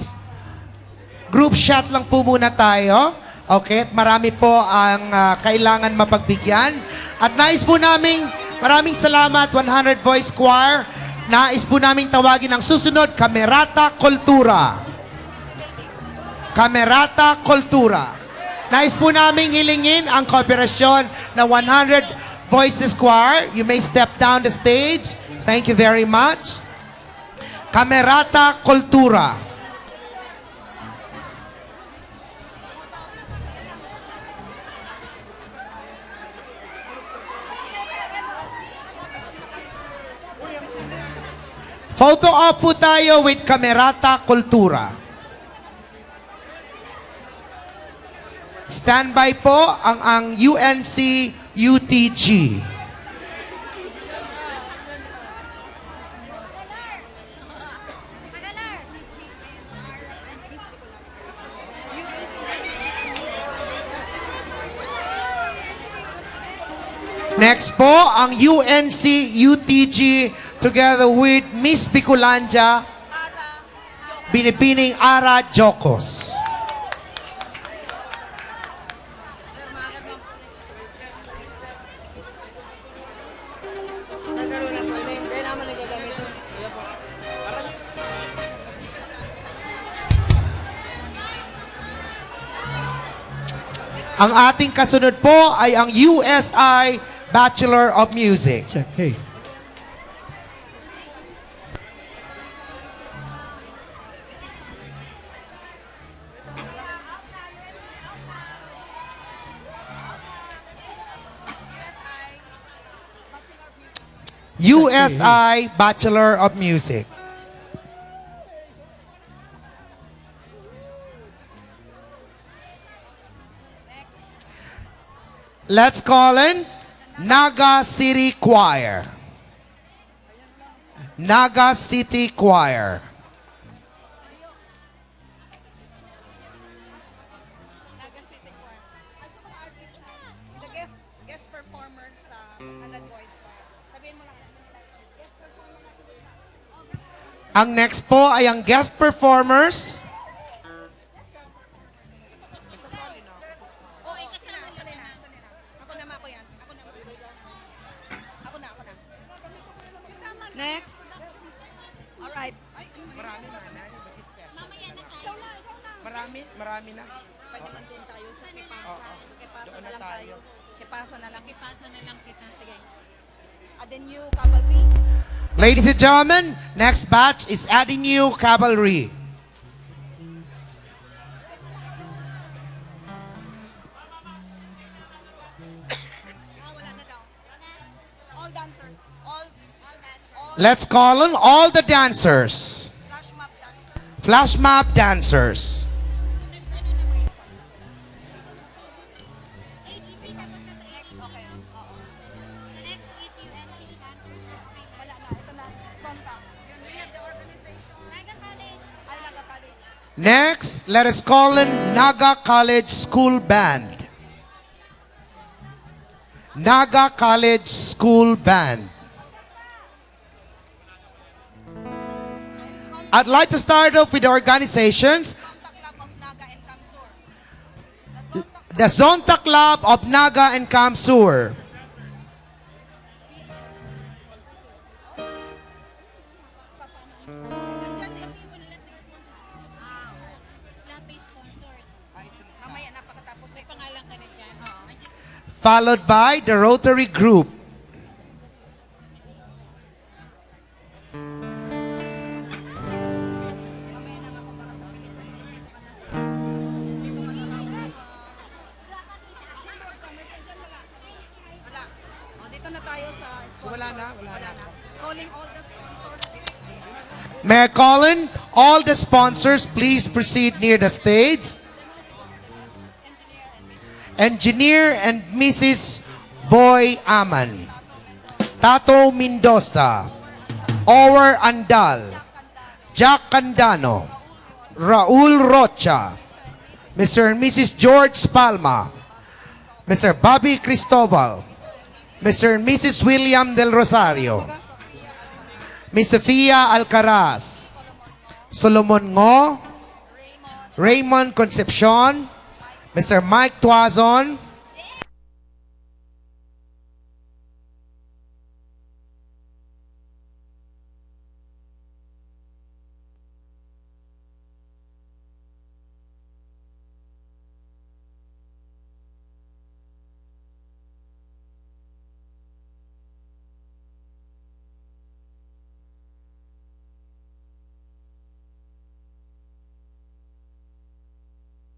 group shot lang po muna tayo. Okay, at marami po ang, ah, kailangan mapagbigyan. At nais po naming, maraming salamat, one hundred Voice Choir. Nais po naming tawagin ang susunod, Camerata Cultura. Camerata Cultura. Nais po naming hilingin ang kooperasyon ng one hundred Voices Choir. You may step down the stage. Thank you very much. Camerata Cultura. Photo op po tayo with Camerata Cultura. Standby po ang, ang U N C U T G. Next po, ang U N C U T G together with Miss Bicolandia, Binibining Ara Jokos. Ang ating kasunod po ay ang U S I Bachelor of Music. Check, hey. U S I Bachelor of Music. Let's call in Naga City Choir. Naga City Choir. Naga City Choir. Ano sa mga artista? The guest, guest performers sa Hanad Boys Choir. Sabihin mo lang. Ang next po ay ang guest performers. Next. Alright. Ay, Marami na, na, yung mag-special na lang. ikaw na, ikaw na. Marami, marami na. Pwede man din tayo sa Kepasa. Oo. Sa Kepasa Doon na na lang tayo. tayo. Kepasa na lang. Kepasa na lang kita. Sige. Adenyo Cavalry. Ladies and gentlemen, next batch is Adenyo Cavalry. Ah, wala na daw. All dancers. All, all Let's call on all the dancers. Flash mob dancers. Flash mob dancers. Next, okay. Oo. Wala na. Ito na. Zonta. Yun, we have the organization. Ay, Naga College. Next, let us call in Naga College School Band. Naga College School Band. I'd like to start off with the organizations. The Zonta Club of Naga and Kamsur. Latte sponsors. Mamaya na pagkatapos na ito. Pangalan ka na dyan. Followed by the Rotary Group. Wala. O, dito na tayo sa sponsors. So, wala na, wala na. Calling all the sponsors. May I call in all the sponsors, please proceed near the stage. Engineer and Missus Boy Aman. Tato Mendoza. Ower Andal. Jack Candano. Raul Rocha. Mister and Missus George Palma. Mister Bobby Cristobal. Mister and Missus William Del Rosario. Miss Sofia Alcaraz. Solomon Ngo. Raymond Concepcion. Mister Mike Tuazon.